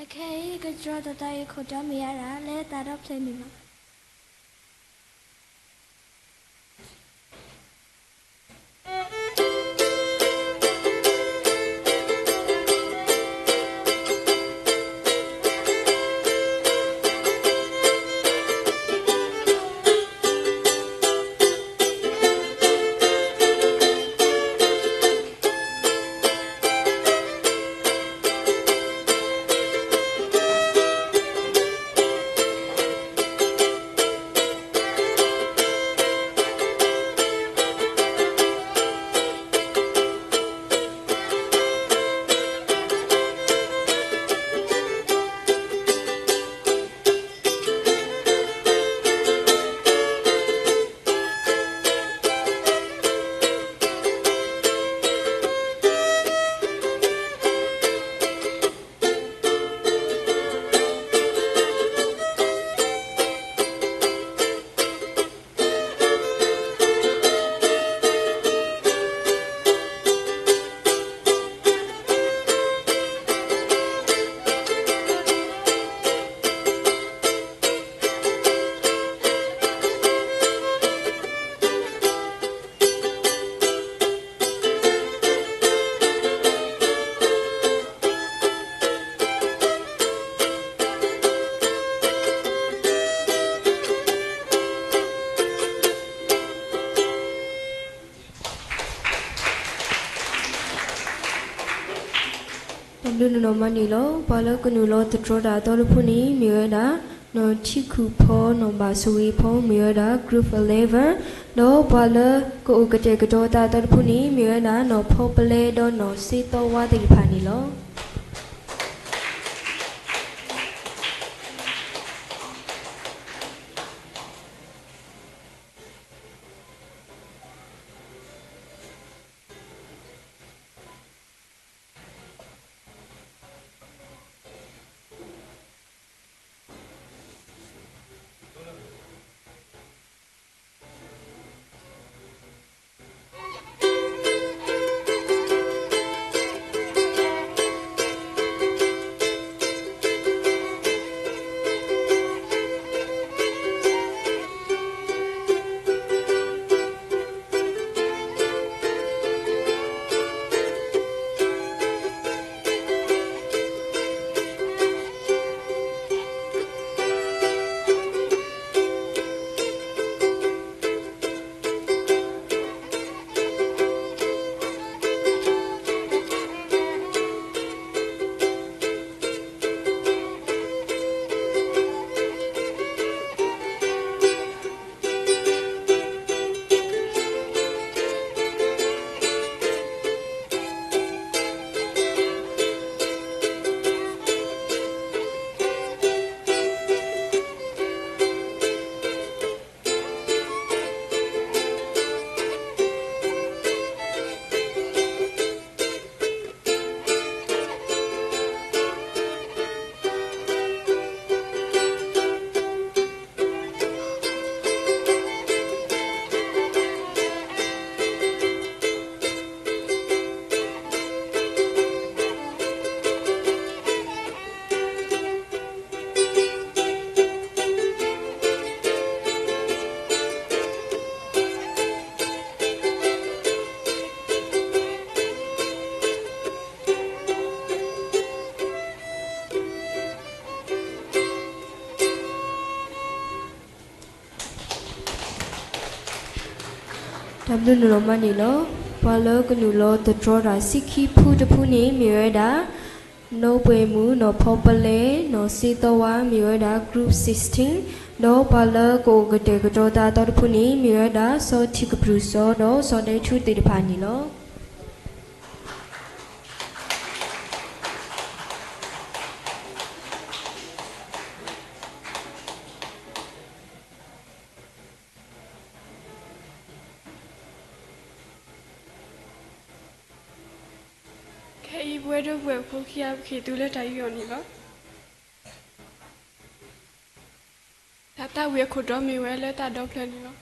အခဲအံၤ ကတြီတၢ်သးဝံၣ်ခိၣ်တီမ့ၢ်ယၤဒၣ် လၢတၢ်ဒီဖျၢၣ်န့ၣ်လီၤ. ဒုးနနီၢ်မးန့ၣ်လီၤ. ပှၤလၢကနုာ်လီၤသတြီတၢ်အသီတဖုန့ၣ် မ့ၢ်ဝဲဒၣ် နီၢ်ထံခုၣ်ဖီ နီၢ်ဘၣ်စဝ့ၤဖီ မ့ၢ်ဝဲဒၣ် Group eleven, ဒီးပှၤလၢကအိၣ်ကတဲာ်ကတီၤသးအသီတဖုန့ၣ် မ့ၢ်ဝဲဒၣ် နီၢ်ဖီပလဲ ဒီးနီၢ်စ့သီဝါသ့ၣ်တဖၣ်န့ၣ်လီၤ. တၢ်ဘျုးနနီၢ်မးန့ၣ်လီၤ. ပှၤလၢကနုာ်လီၤသတြီတၢ်ဆံခံဖုတဖုန့ၣ် မ့ၢ်ဝဲဒၣ် နီၢ်ပှဲၤမုၣ် နီၢ်ဖီပလဲ နီၢ်စ့သီဝါ မ့ၢ်ဝဲဒၣ် Group sixteen, ဒီးပှၤလၢကအိၣ်ကတဲာ်ကတီၤသးအသီတဖုန့ၣ် မ့ၢ်ဝဲဒၣ် စီၤထံးကပြုၢ်စီၤ ဒီးစီၤဒဲထူသ့ၣ်တဖၣ်န့ၣ်လီၤ. ခဲအံၤ ပဝဲဒၣ်ပှဲၤဖိခံဂၤ ပကဟ့ၣ်သုလၢတၢ်ယူးယီၣ်န့ၣ်လီၤ. တၢ်သးဝံၣ်အခိၣ်တီမ့ၢ်ဝဲလၢတၢ်ဒီဖျၢၣ်န့ၣ်လီၤ.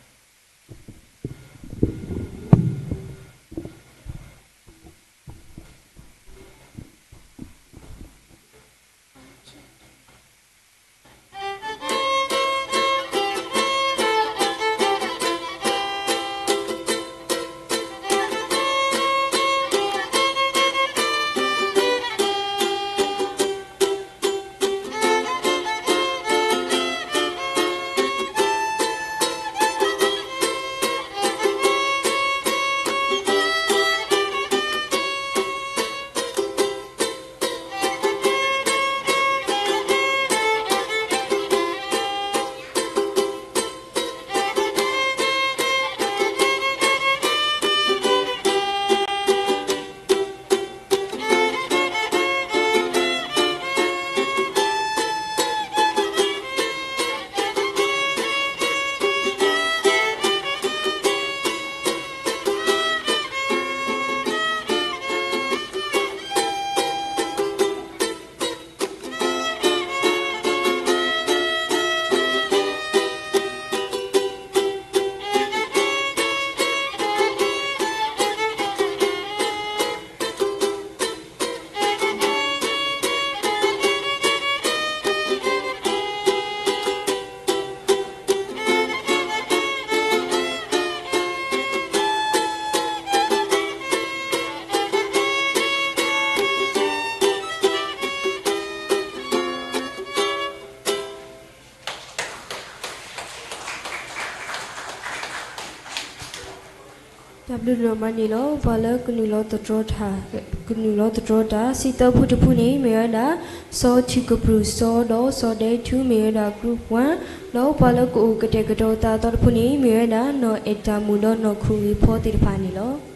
တၢ်ဘျုးဒိၣ်မးန့ၣ်လီၤ. ပှၤလၢကနုာ်လီၤသတြီတၢ်, ကနုာ်လီၤသတြီတၢ် စံးသၢဖုတဖုန့ၣ် မ့ၢ်ဝဲဒၣ် စီၤထံးကပြုၢ်စီဒီးစီၤဒဲထူ မ့ၢ်ဝဲဒၣ် group one, ဒီးပှၤလၢကအိၣ်ကတဲာ်ကတီၤသးအသီတဖုန့ၣ် မ့ၢ်ဝဲဒၣ် နီၢ်အဲၣ်တၢ်မုၣ်ဒီးနီၢ်ခူၣ်ဂ့ၤဖီသ့ၣ်တဖၣ်န့ၣ်လီၤ.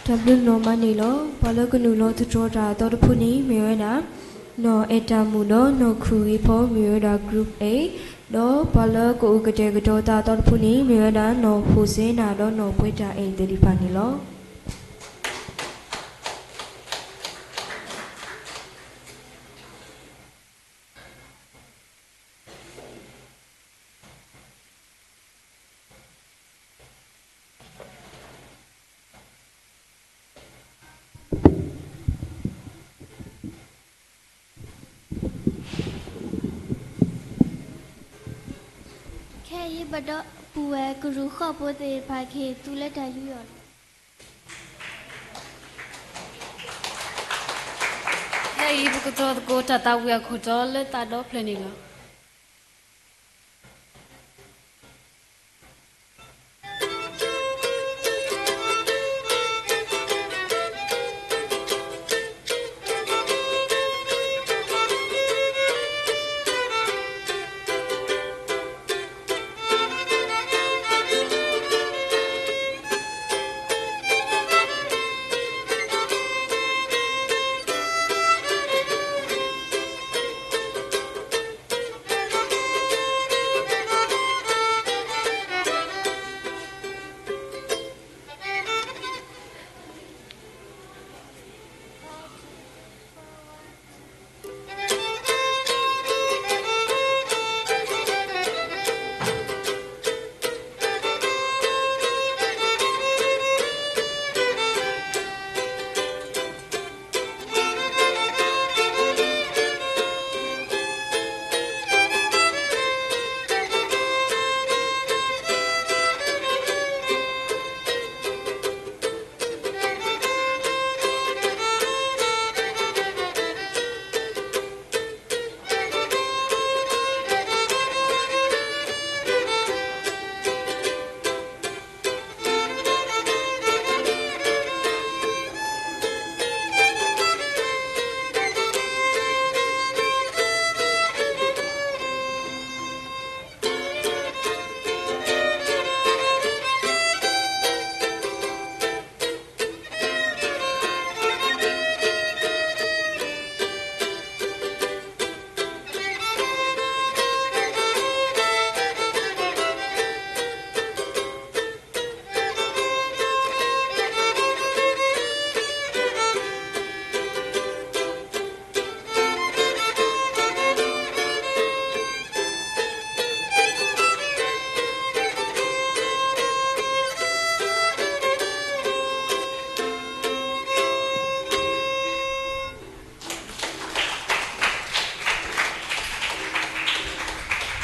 တၢ်ဘျုးဒိၣ်မးန့ၣ်လီၤ. ပှၤလၢကနုာ်လီၤသတြီတၢ်အသီတဖုန့ၣ် မ့ၢ်ဝဲဒၣ် နီၢ်အဲၣ်တၢ်မုၣ်ဒီးနီၢ်ခူၣ်ဂ့ၤဖီ မ့ၢ်ဝဲဒၣ် group A, ဒီးပှၤလၢကအိၣ်ကတဲာ်ကတီၤသးအသီတဖုန့ၣ် မ့ၢ်ဝဲဒၣ် နီၢ်ဟိၣ်စ့နၤဒီးနီၢ်ပှဲၤတၢ်အဲၣ်သ့ၣ်တဖၣ်န့ၣ်လီၤ. ခဲအံၤပဒီပုၢ်ဝဲၢ်ကရူၢ်ဃီဖိသ့ၣ်တဖၣ်ကဟ့ၣ်သုလၢတၢ်ယူးယီၣ်လီၤ. ခဲအံၤပကသကိးတၢ်သးဝံၣ်အခိၣ်တီလၢသးဒီဖျၢၣ်န့ၣ်လီၤ.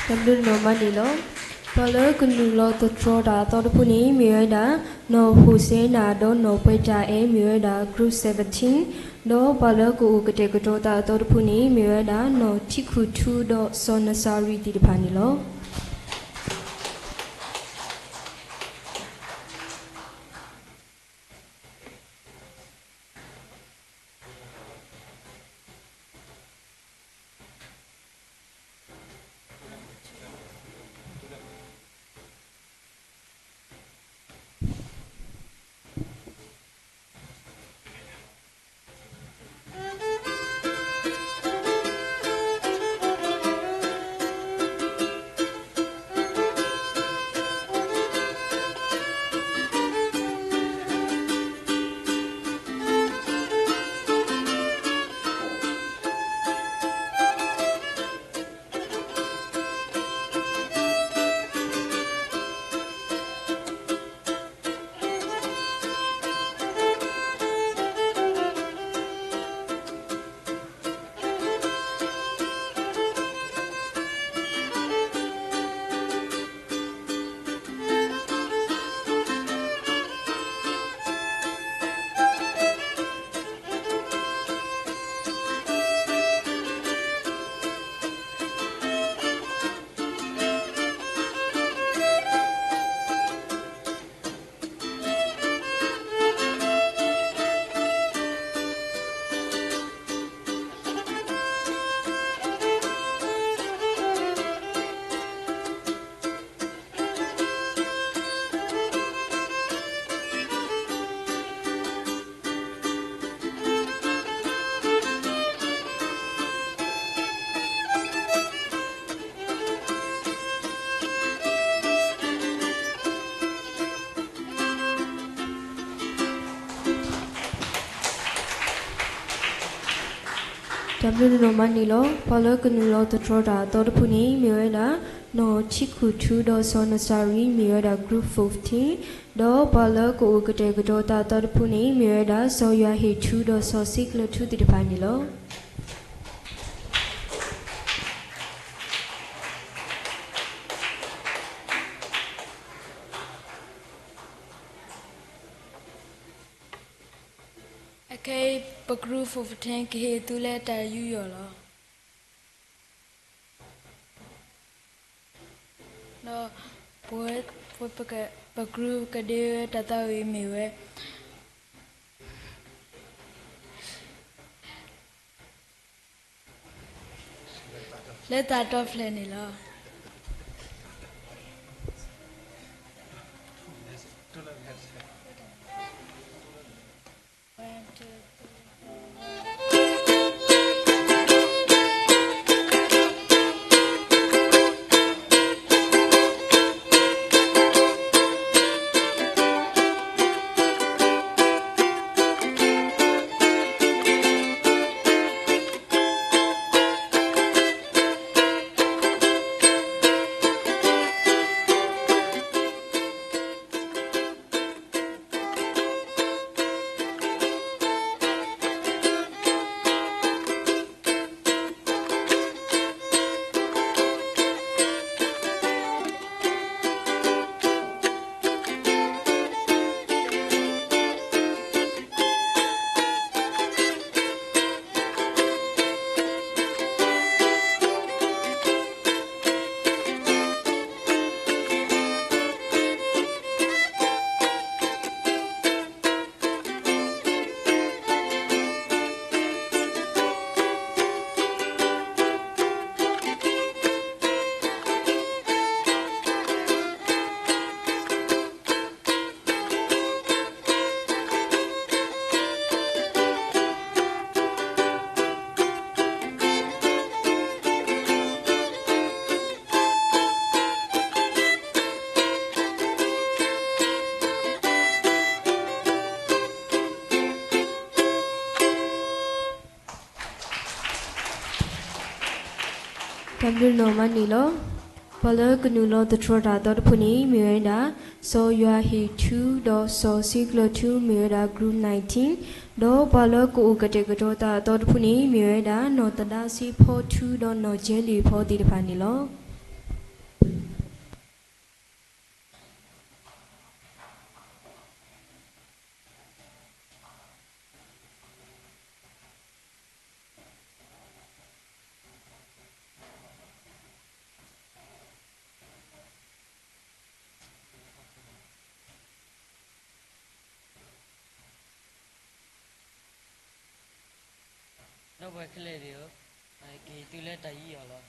တၢ်ဘျုးနီၢ်မၤန့ၢ်လီၤ. ပှၤလၢကနုာ်လီၤသတြီၤတၢ်အသီတဖုန့ၣ် မ့ၢ်ဝဲဒၣ် နီၢ်ဟိၣ်စဲနၤ ဒီးနီၢ်ပှဲၤတၢ်အဲၣ် မ့ၢ်ဝဲဒၣ် group seventeen, ဒီးပှၤလၢကအိၣ်ကတဲာ်ကတီၤသးအသီတဖုန့ၣ် မ့ၢ်ဝဲဒၣ် နီၢ်ထံခူၣ်ထူ ဒီးစီၤနစၤရံသ့ၣ်တဖၣ်န့ၣ်လီၤ. တၢ်ဘျုးနီၢ်မၤန့ၢ်လီၤ. ပှၤလၢကနုာ်လီၤသတြီၤတၢ်အသီတဖုန့ၣ် မ့ၢ်ဝဲဒၣ် နီၢ်ထံခူၣ်ထူ ဒီးစီၤနစၤရံ မ့ၢ်ဝဲဒၣ် group fourteen, ဒီးပှၤလၢကအိၣ်ကတဲာ်ကတီၤသးအသီတဖုန့ၣ် မ့ၢ်ဝဲဒၣ် စီၤယွၤဟ့ၣ်ထူ ဒီးစီၤစ့ကျၢၤထူသ့ၣ်တဖၣ်န့ၣ်လီၤ. အခဲအံၤ ပ group fourteen ကဟ့ၣ်သုလၢတၢ်ယူးယီၣ်လီၤ. ဒီးပဝဲ ပ ပ group ကဒ့ဝဲတၢ်သးဝံၣ်မ့ၢ်ဝဲ လၢသးတီဖျဲၣ်န့ၣ်လီၤ. တၢ်ဘျုးနီၢ်မၤန့ၢ်လီၤ. ပှၤလၢကနုာ်လီၤသတြီၤတၢ်အသီတဖုန့ၣ် မ့ၢ်ဝဲဒၣ် စီၤယွၤဟ့ၣ်ထူ ဒီးစီၤစ့ကျၢၤထူ မ့ၢ်ဝဲဒၣ် group nineteen, ဒီးပှၤလၢကအိၣ်ကတဲာ်ကတီၤသးအသီတဖုန့ၣ် မ့ၢ်ဝဲဒၣ် နီၢ်သဒါစ့ဖီထူ ဒီးနီၢ်ကၠဲလံၤဖီသ့ၣ်တဖၣ်န့ၣ်လီၤ. ဒီပုၢ်ဝဲၢ်ခဲလၢာ်သ့ၣ်ဧၢ, ကဟ့ၣ်သုလၢတၢ်ယူးယီၣ်လီၤ.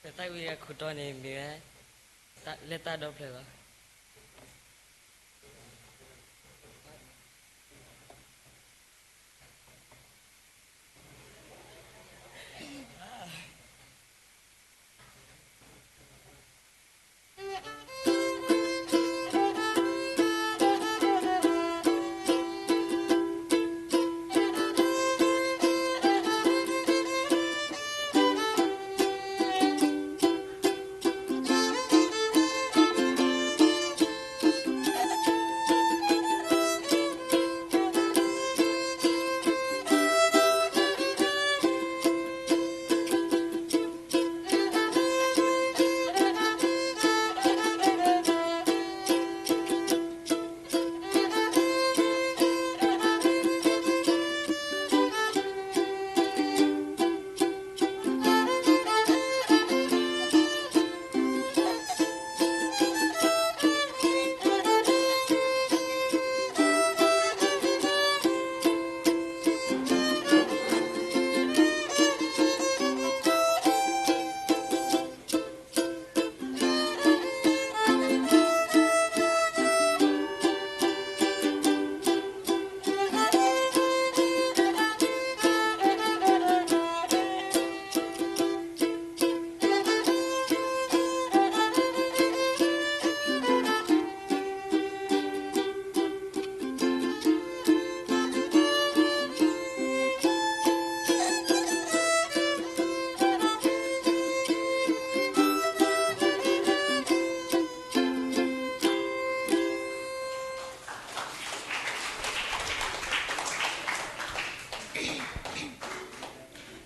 ပသးဝံၣ်အခိၣ်တီန့ၣ် မ့ၢ်ဝဲ လၢသးဒီဖျၢၣ်လီၤ.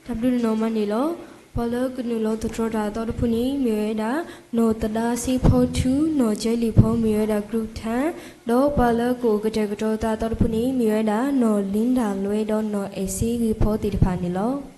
တၢ်ဘျုးနီၢ်မးန့ၣ်လီၤ. ပှၤလၢကနုာ်လီၤသတြီၤတၢ်အသီတဖုန့ၣ် မ့ၢ်ဝဲဒၣ် နီၢ်သဒါစ့ဖီထူ, နီၢ်ကဲလံၣ်ဖီ မ့ၢ်ဝဲဒၣ် group ten, ဒီးပှၤလၢကအိၣ်ကတဲာ်ကတီၤသးအသီတဖုန့ၣ် မ့ၢ်ဝဲဒၣ် နီၢ်လံဒၣ်လွဲ ဒီးနီၢ်အဲၣ်စ့ဂ့ၤဖီသ့ၣ်တဖၣ်န့ၣ်လီၤ.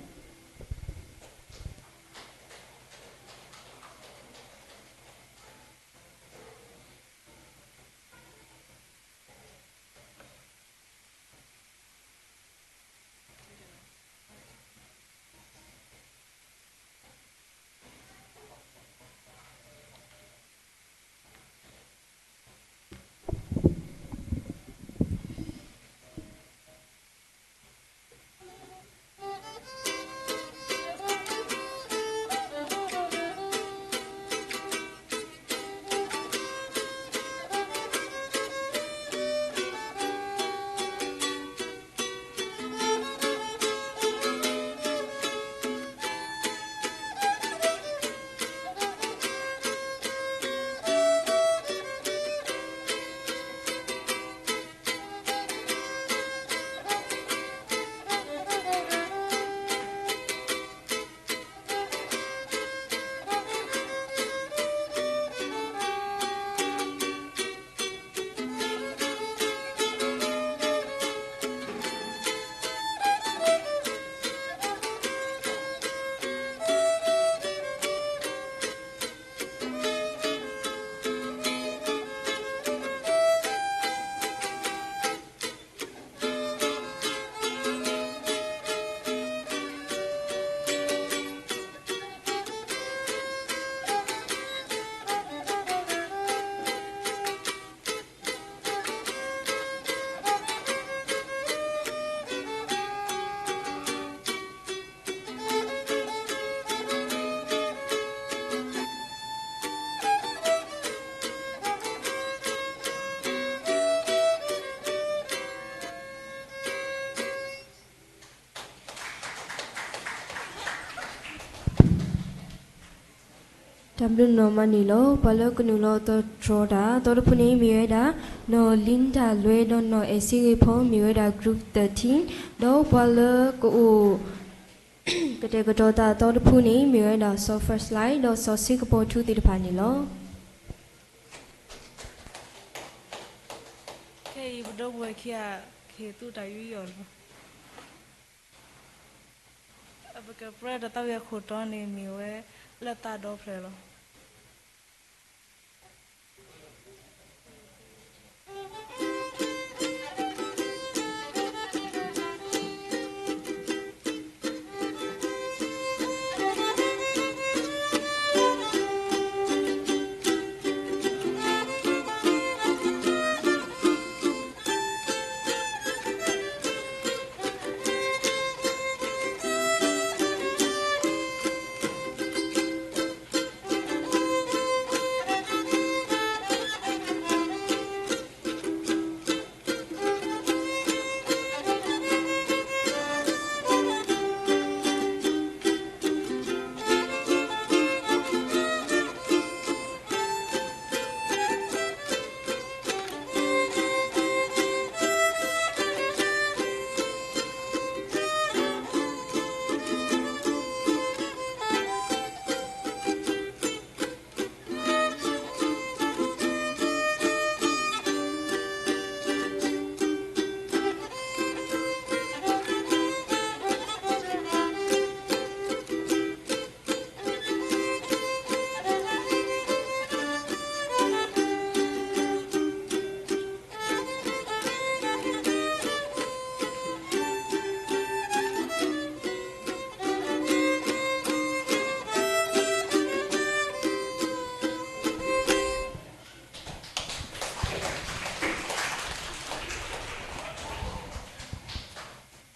တၢ်ဘျုးနီၢ်မးန့ၣ်လီၤ. ပှၤလၢကနုာ်လီၤသတြီၤတၢ်အသီတဖုန့ၣ် မ့ၢ်ဝဲဒၣ် နီၢ်လံဒၣ်လွဲ ဒီးနီၢ်အဲၣ်စ့ဂ့ၤဖီ မ့ၢ်ဝဲဒၣ် group thirteen, ဒီးပှၤလၢကအိၣ် ကတဲာ်ကတီၤသးအသီတဖုန့ၣ် မ့ၢ်ဝဲဒၣ် စီၤ First Light ဒီးစီၤစ့ကပီၤထူသ့ၣ်တဖၣ်န့ၣ်လီၤ. ခဲအံၤပဒီပုၢ်ဝဲၢ်ခံဂၤ ကဟ့ၣ်သုတၢ်ယူးယီၣ်လီၤ. ပကပြၢတၢ်သးဝံၣ်အခိၣ်တီန့ၣ်မ့ၢ်ဝဲ လၢသးဒီဖျၢၣ်လီၤ.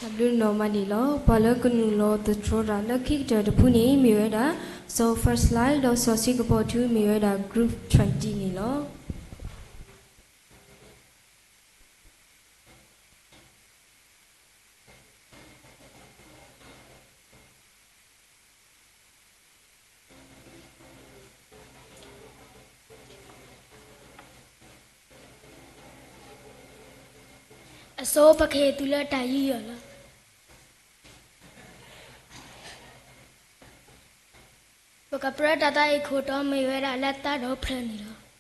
တၢ်ဘျုးနီၢ်မၤန့ၣ်လီၤ. ပှၤလၢကနုာ်လီၤသတြီတၢ်လၢခံကတၢၢ်တဖုန့ၣ် မ့ၢ်ဝဲဒၣ် စီၤ First Line ဒီးစီၤစ့ကပီၤထူ မ့ၢ်ဝဲဒၣ် Group twenty န့ၣ်လီၤ. အဆိ ပကဟ့ၣ်သုလၢတၢ်ယူးယီၣ်လီၤ. ပကပြၢတၢ်သးအံၤခိၣ်တီမ့ၢ်ဝဲဒၣ်လၢတၢ်ဒီဖျၢၣ်န့ၣ်လီၤ.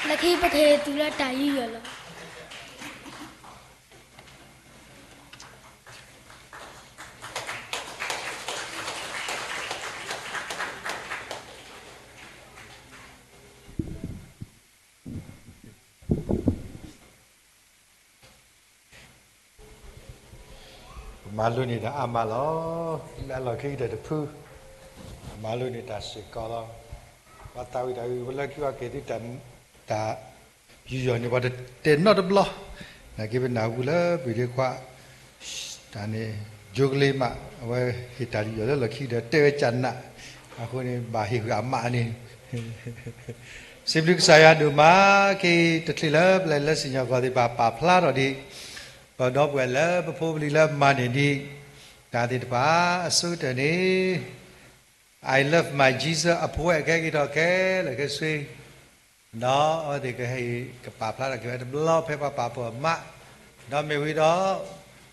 လၢခံပကဟ့ၣ်သုလၢတၢ်ယူးယီၣ်လီၤ. ပမၤလိန့ၢ်တၢ်အါမးလီၤ. လၢအလီၢ်ခံကတၢၢ်တဖု, ပမၤလိန့ၢ်တၢ်စ့ၢ်ကီးလီၤ. ပှၤသးဝံၣ်တၢ်ဂ့ၢ် ပလၢခံပှၤကဟ့ၣ်သုတၢ် တၢ်ယူးယီၣ်န့ၣ် ပှၤတတဲနီတဘျီ, နာ်က့ပနၢ်ဟူလၢပှၤဒ့ခွါ တၢ်န့ၣ် ယိကလ့မး အဝဲဟ့ၣ်တၢ်ယူးယီၣ်လၢလီၢ်ခံကတၢၢ် တဲဝဲကနး, အဃိန့ၣ် ဘၣ်ဟ့ၣ်ဃာ်အမးန့ၣ် စံးဘျုးကစၢ်ယွၤဒိၣ်မး, ခဲအံၤတချုးလၢပလဲၤလၢစံၣ်ညီၣ်ကွီၢ်သ့ၣ်တဖၣ် ပာ်ဖျါထီၣ်ဒံး ပဒီပုၢ်ဝဲၢ်လၢပဖိပလံၤလၢမၤန့ၢ်ဒံး တၢ်သ့ၣ်တဖၣ်အဆိကတၢၢ်န့ၣ် I love my Jesus အဖှဲးကဟဲက့ၤထီၣ်ခဲလၢာ်ခဲဆ့ ဒီးအဝဲသ့ၣ်ကဟဲက့ၤကပာ်ဖျါထီၣ်က့ၤဝဲတဘျီဖဲပှၤပာ်ဖှိၣ်အမး, ဒီးမ့ၢ်ဝံၤဒီး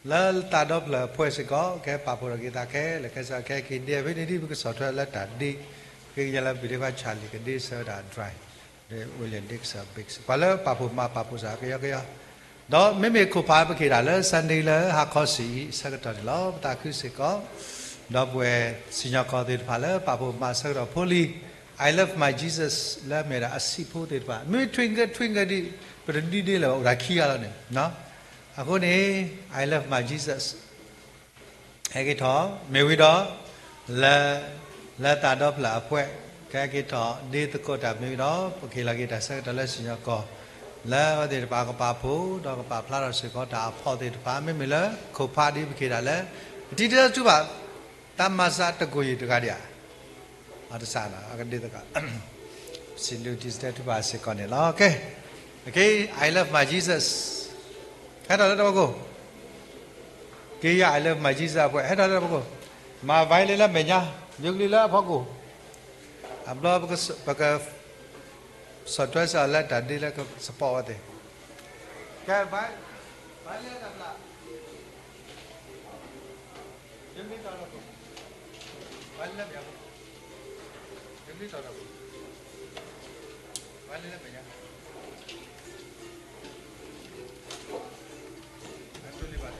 လၢသးဒီဖျၢၣ်အဖှဲးစ့ၢ်ကီး ကဟဲပာ်ဖှိၣ်ထီၣ်က့ၤသးခဲလၢာ်ခဲဆ့ ကဟဲက့ၤဒ့ ဖဲန့ၣ်ဒ်ပကဆီၣ်ထွဲလၢတၢ်ဒ့, ကဟဲက့ၤလၢပှၤဒ့ခွါ Charlie ကဒ့ဆၢဝဲဒၣ် dry, ဒီး William ဒ့ကစၢ် big, ပှၤလၢပာ်ဖှိၣ်မၤပာ်ဖှိၣ်စ့ၢ်ကီးကယီကယီ ဒီးမ့မ့ၢ်ခိၣ်ဖးပကဟ့ၣ်ဒၣ်လၢ Sunday လၢဟါခီဆံးအဆၢကတီၢ်န့ၣ်လီၤ. ပသးခုစ့ၢ်ကီး ဒီပုၢ်ဝဲၢ်စံၣ်ညီၣ်ကွီၢ်သ့ၣ်တဖၣ်လၢပာ်ဖှိၣ်မၤဆၢကတီၢ်ဖိလံၤ I love my Jesus လၢအမ့ၢ်ဒၣ်အဆံးဖိသ့ၣ်တဖၣ် မ့မ့ၢ် twinkle twinkle ဒ် ပတဒ်ဒ့လၢၤဘၣ် အိၣ်ဒၣ်ခံဂၤလီၤန့ၣ်, အဃိန့ၣ် I love my Jesus ဟဲက့ၤထီၣ် မ့ၢ်ဝံၤဒီး လၢ လၢသးဒီဖျၢၣ်အဖှဲး ကဟဲက့ၤထီၣ်ဒ့သကိးတၢ်မ့ၢ်ဝံၤဒီး ပကဟ့ၣ်လီၤက့ၤတၢ်ဆၢကတီၢ်လၢစံၣ်ညီၣ်ကွီၢ် လၢအဝဲသ့ၣ်တဖၣ်ကပာ်ဖှိၣ် ဒီးကပာ်ဖျါထီၣ်စ့ၢ်ကီးတၢ်အဖှိၣ်သ့ၣ်တဖၣ် မ့မ့ၢ်လၢခိၣ်ဖးဒ်ပကဟ့ၣ်ဒၣ်လၢ ပတံၤတၢ်တူၢ်ဘၣ် တၢ်မၤစၢ်တကိၢ်ယံၤတဂၤဒံးဧါ အတစးနီၤ အကဒ့သကိး စံးဘျုးတံၤသတဲထူဘၣ်စ့ၢ်ကီးန့ၣ်လီၤ. Okay, okay, I love my Jesus. ဟဲထီၣ်လၢတၢ်ဖီခိၣ်, က့ယၤ I love my Jesus အဖှဲး ဟဲထီၣ်လၢတၢ်ဖီခိၣ်, မၤ violin လၢမဲာ်ညါ, ယူကလံလၢအဖီခိၣ်, အဘျီ ပက ဆီၣ်ထွဲစ့ၢ်အီၤလၢတၢ်ဒ့လၢ support ဝဲသ့ၣ်, ကဲ violin လၢတၢ်ဖျါ ယူကလံတီၤလၢခိၣ်, violin လၢမဲာ်ညါ, ယူကလံတီၤလၢခိၣ်, violin လၢမဲာ်ညါ, အတူၢ်လံဘၣ်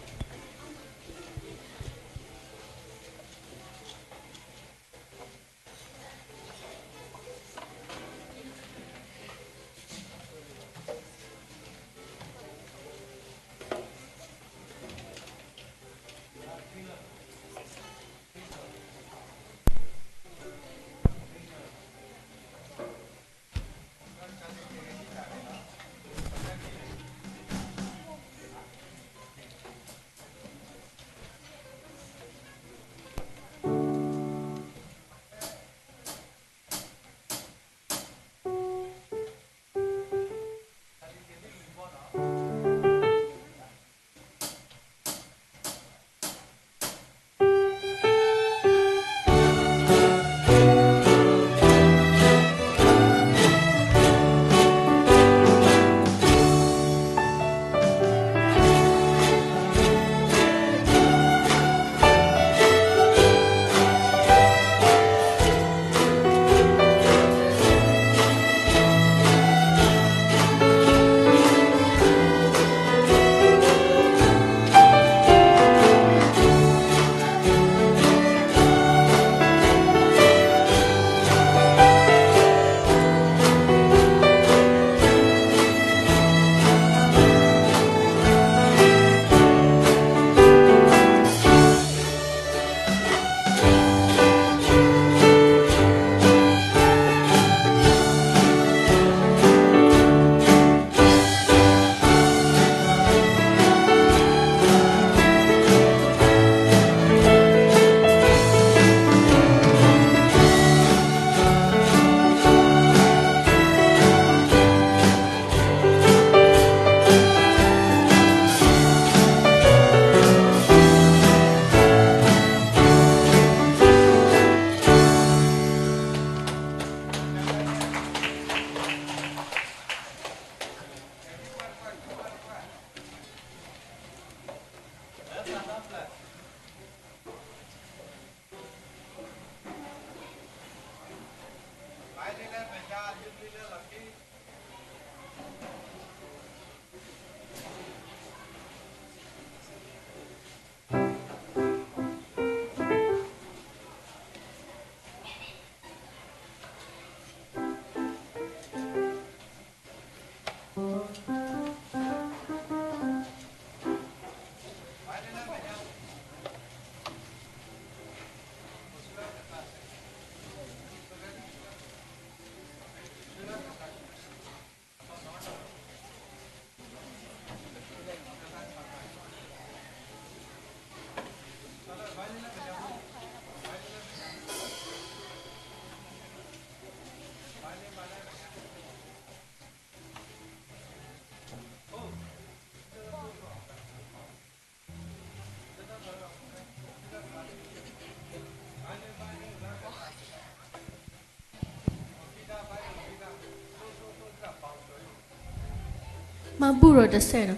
မၤဘူၣ်ဒီးတစဲးဒီး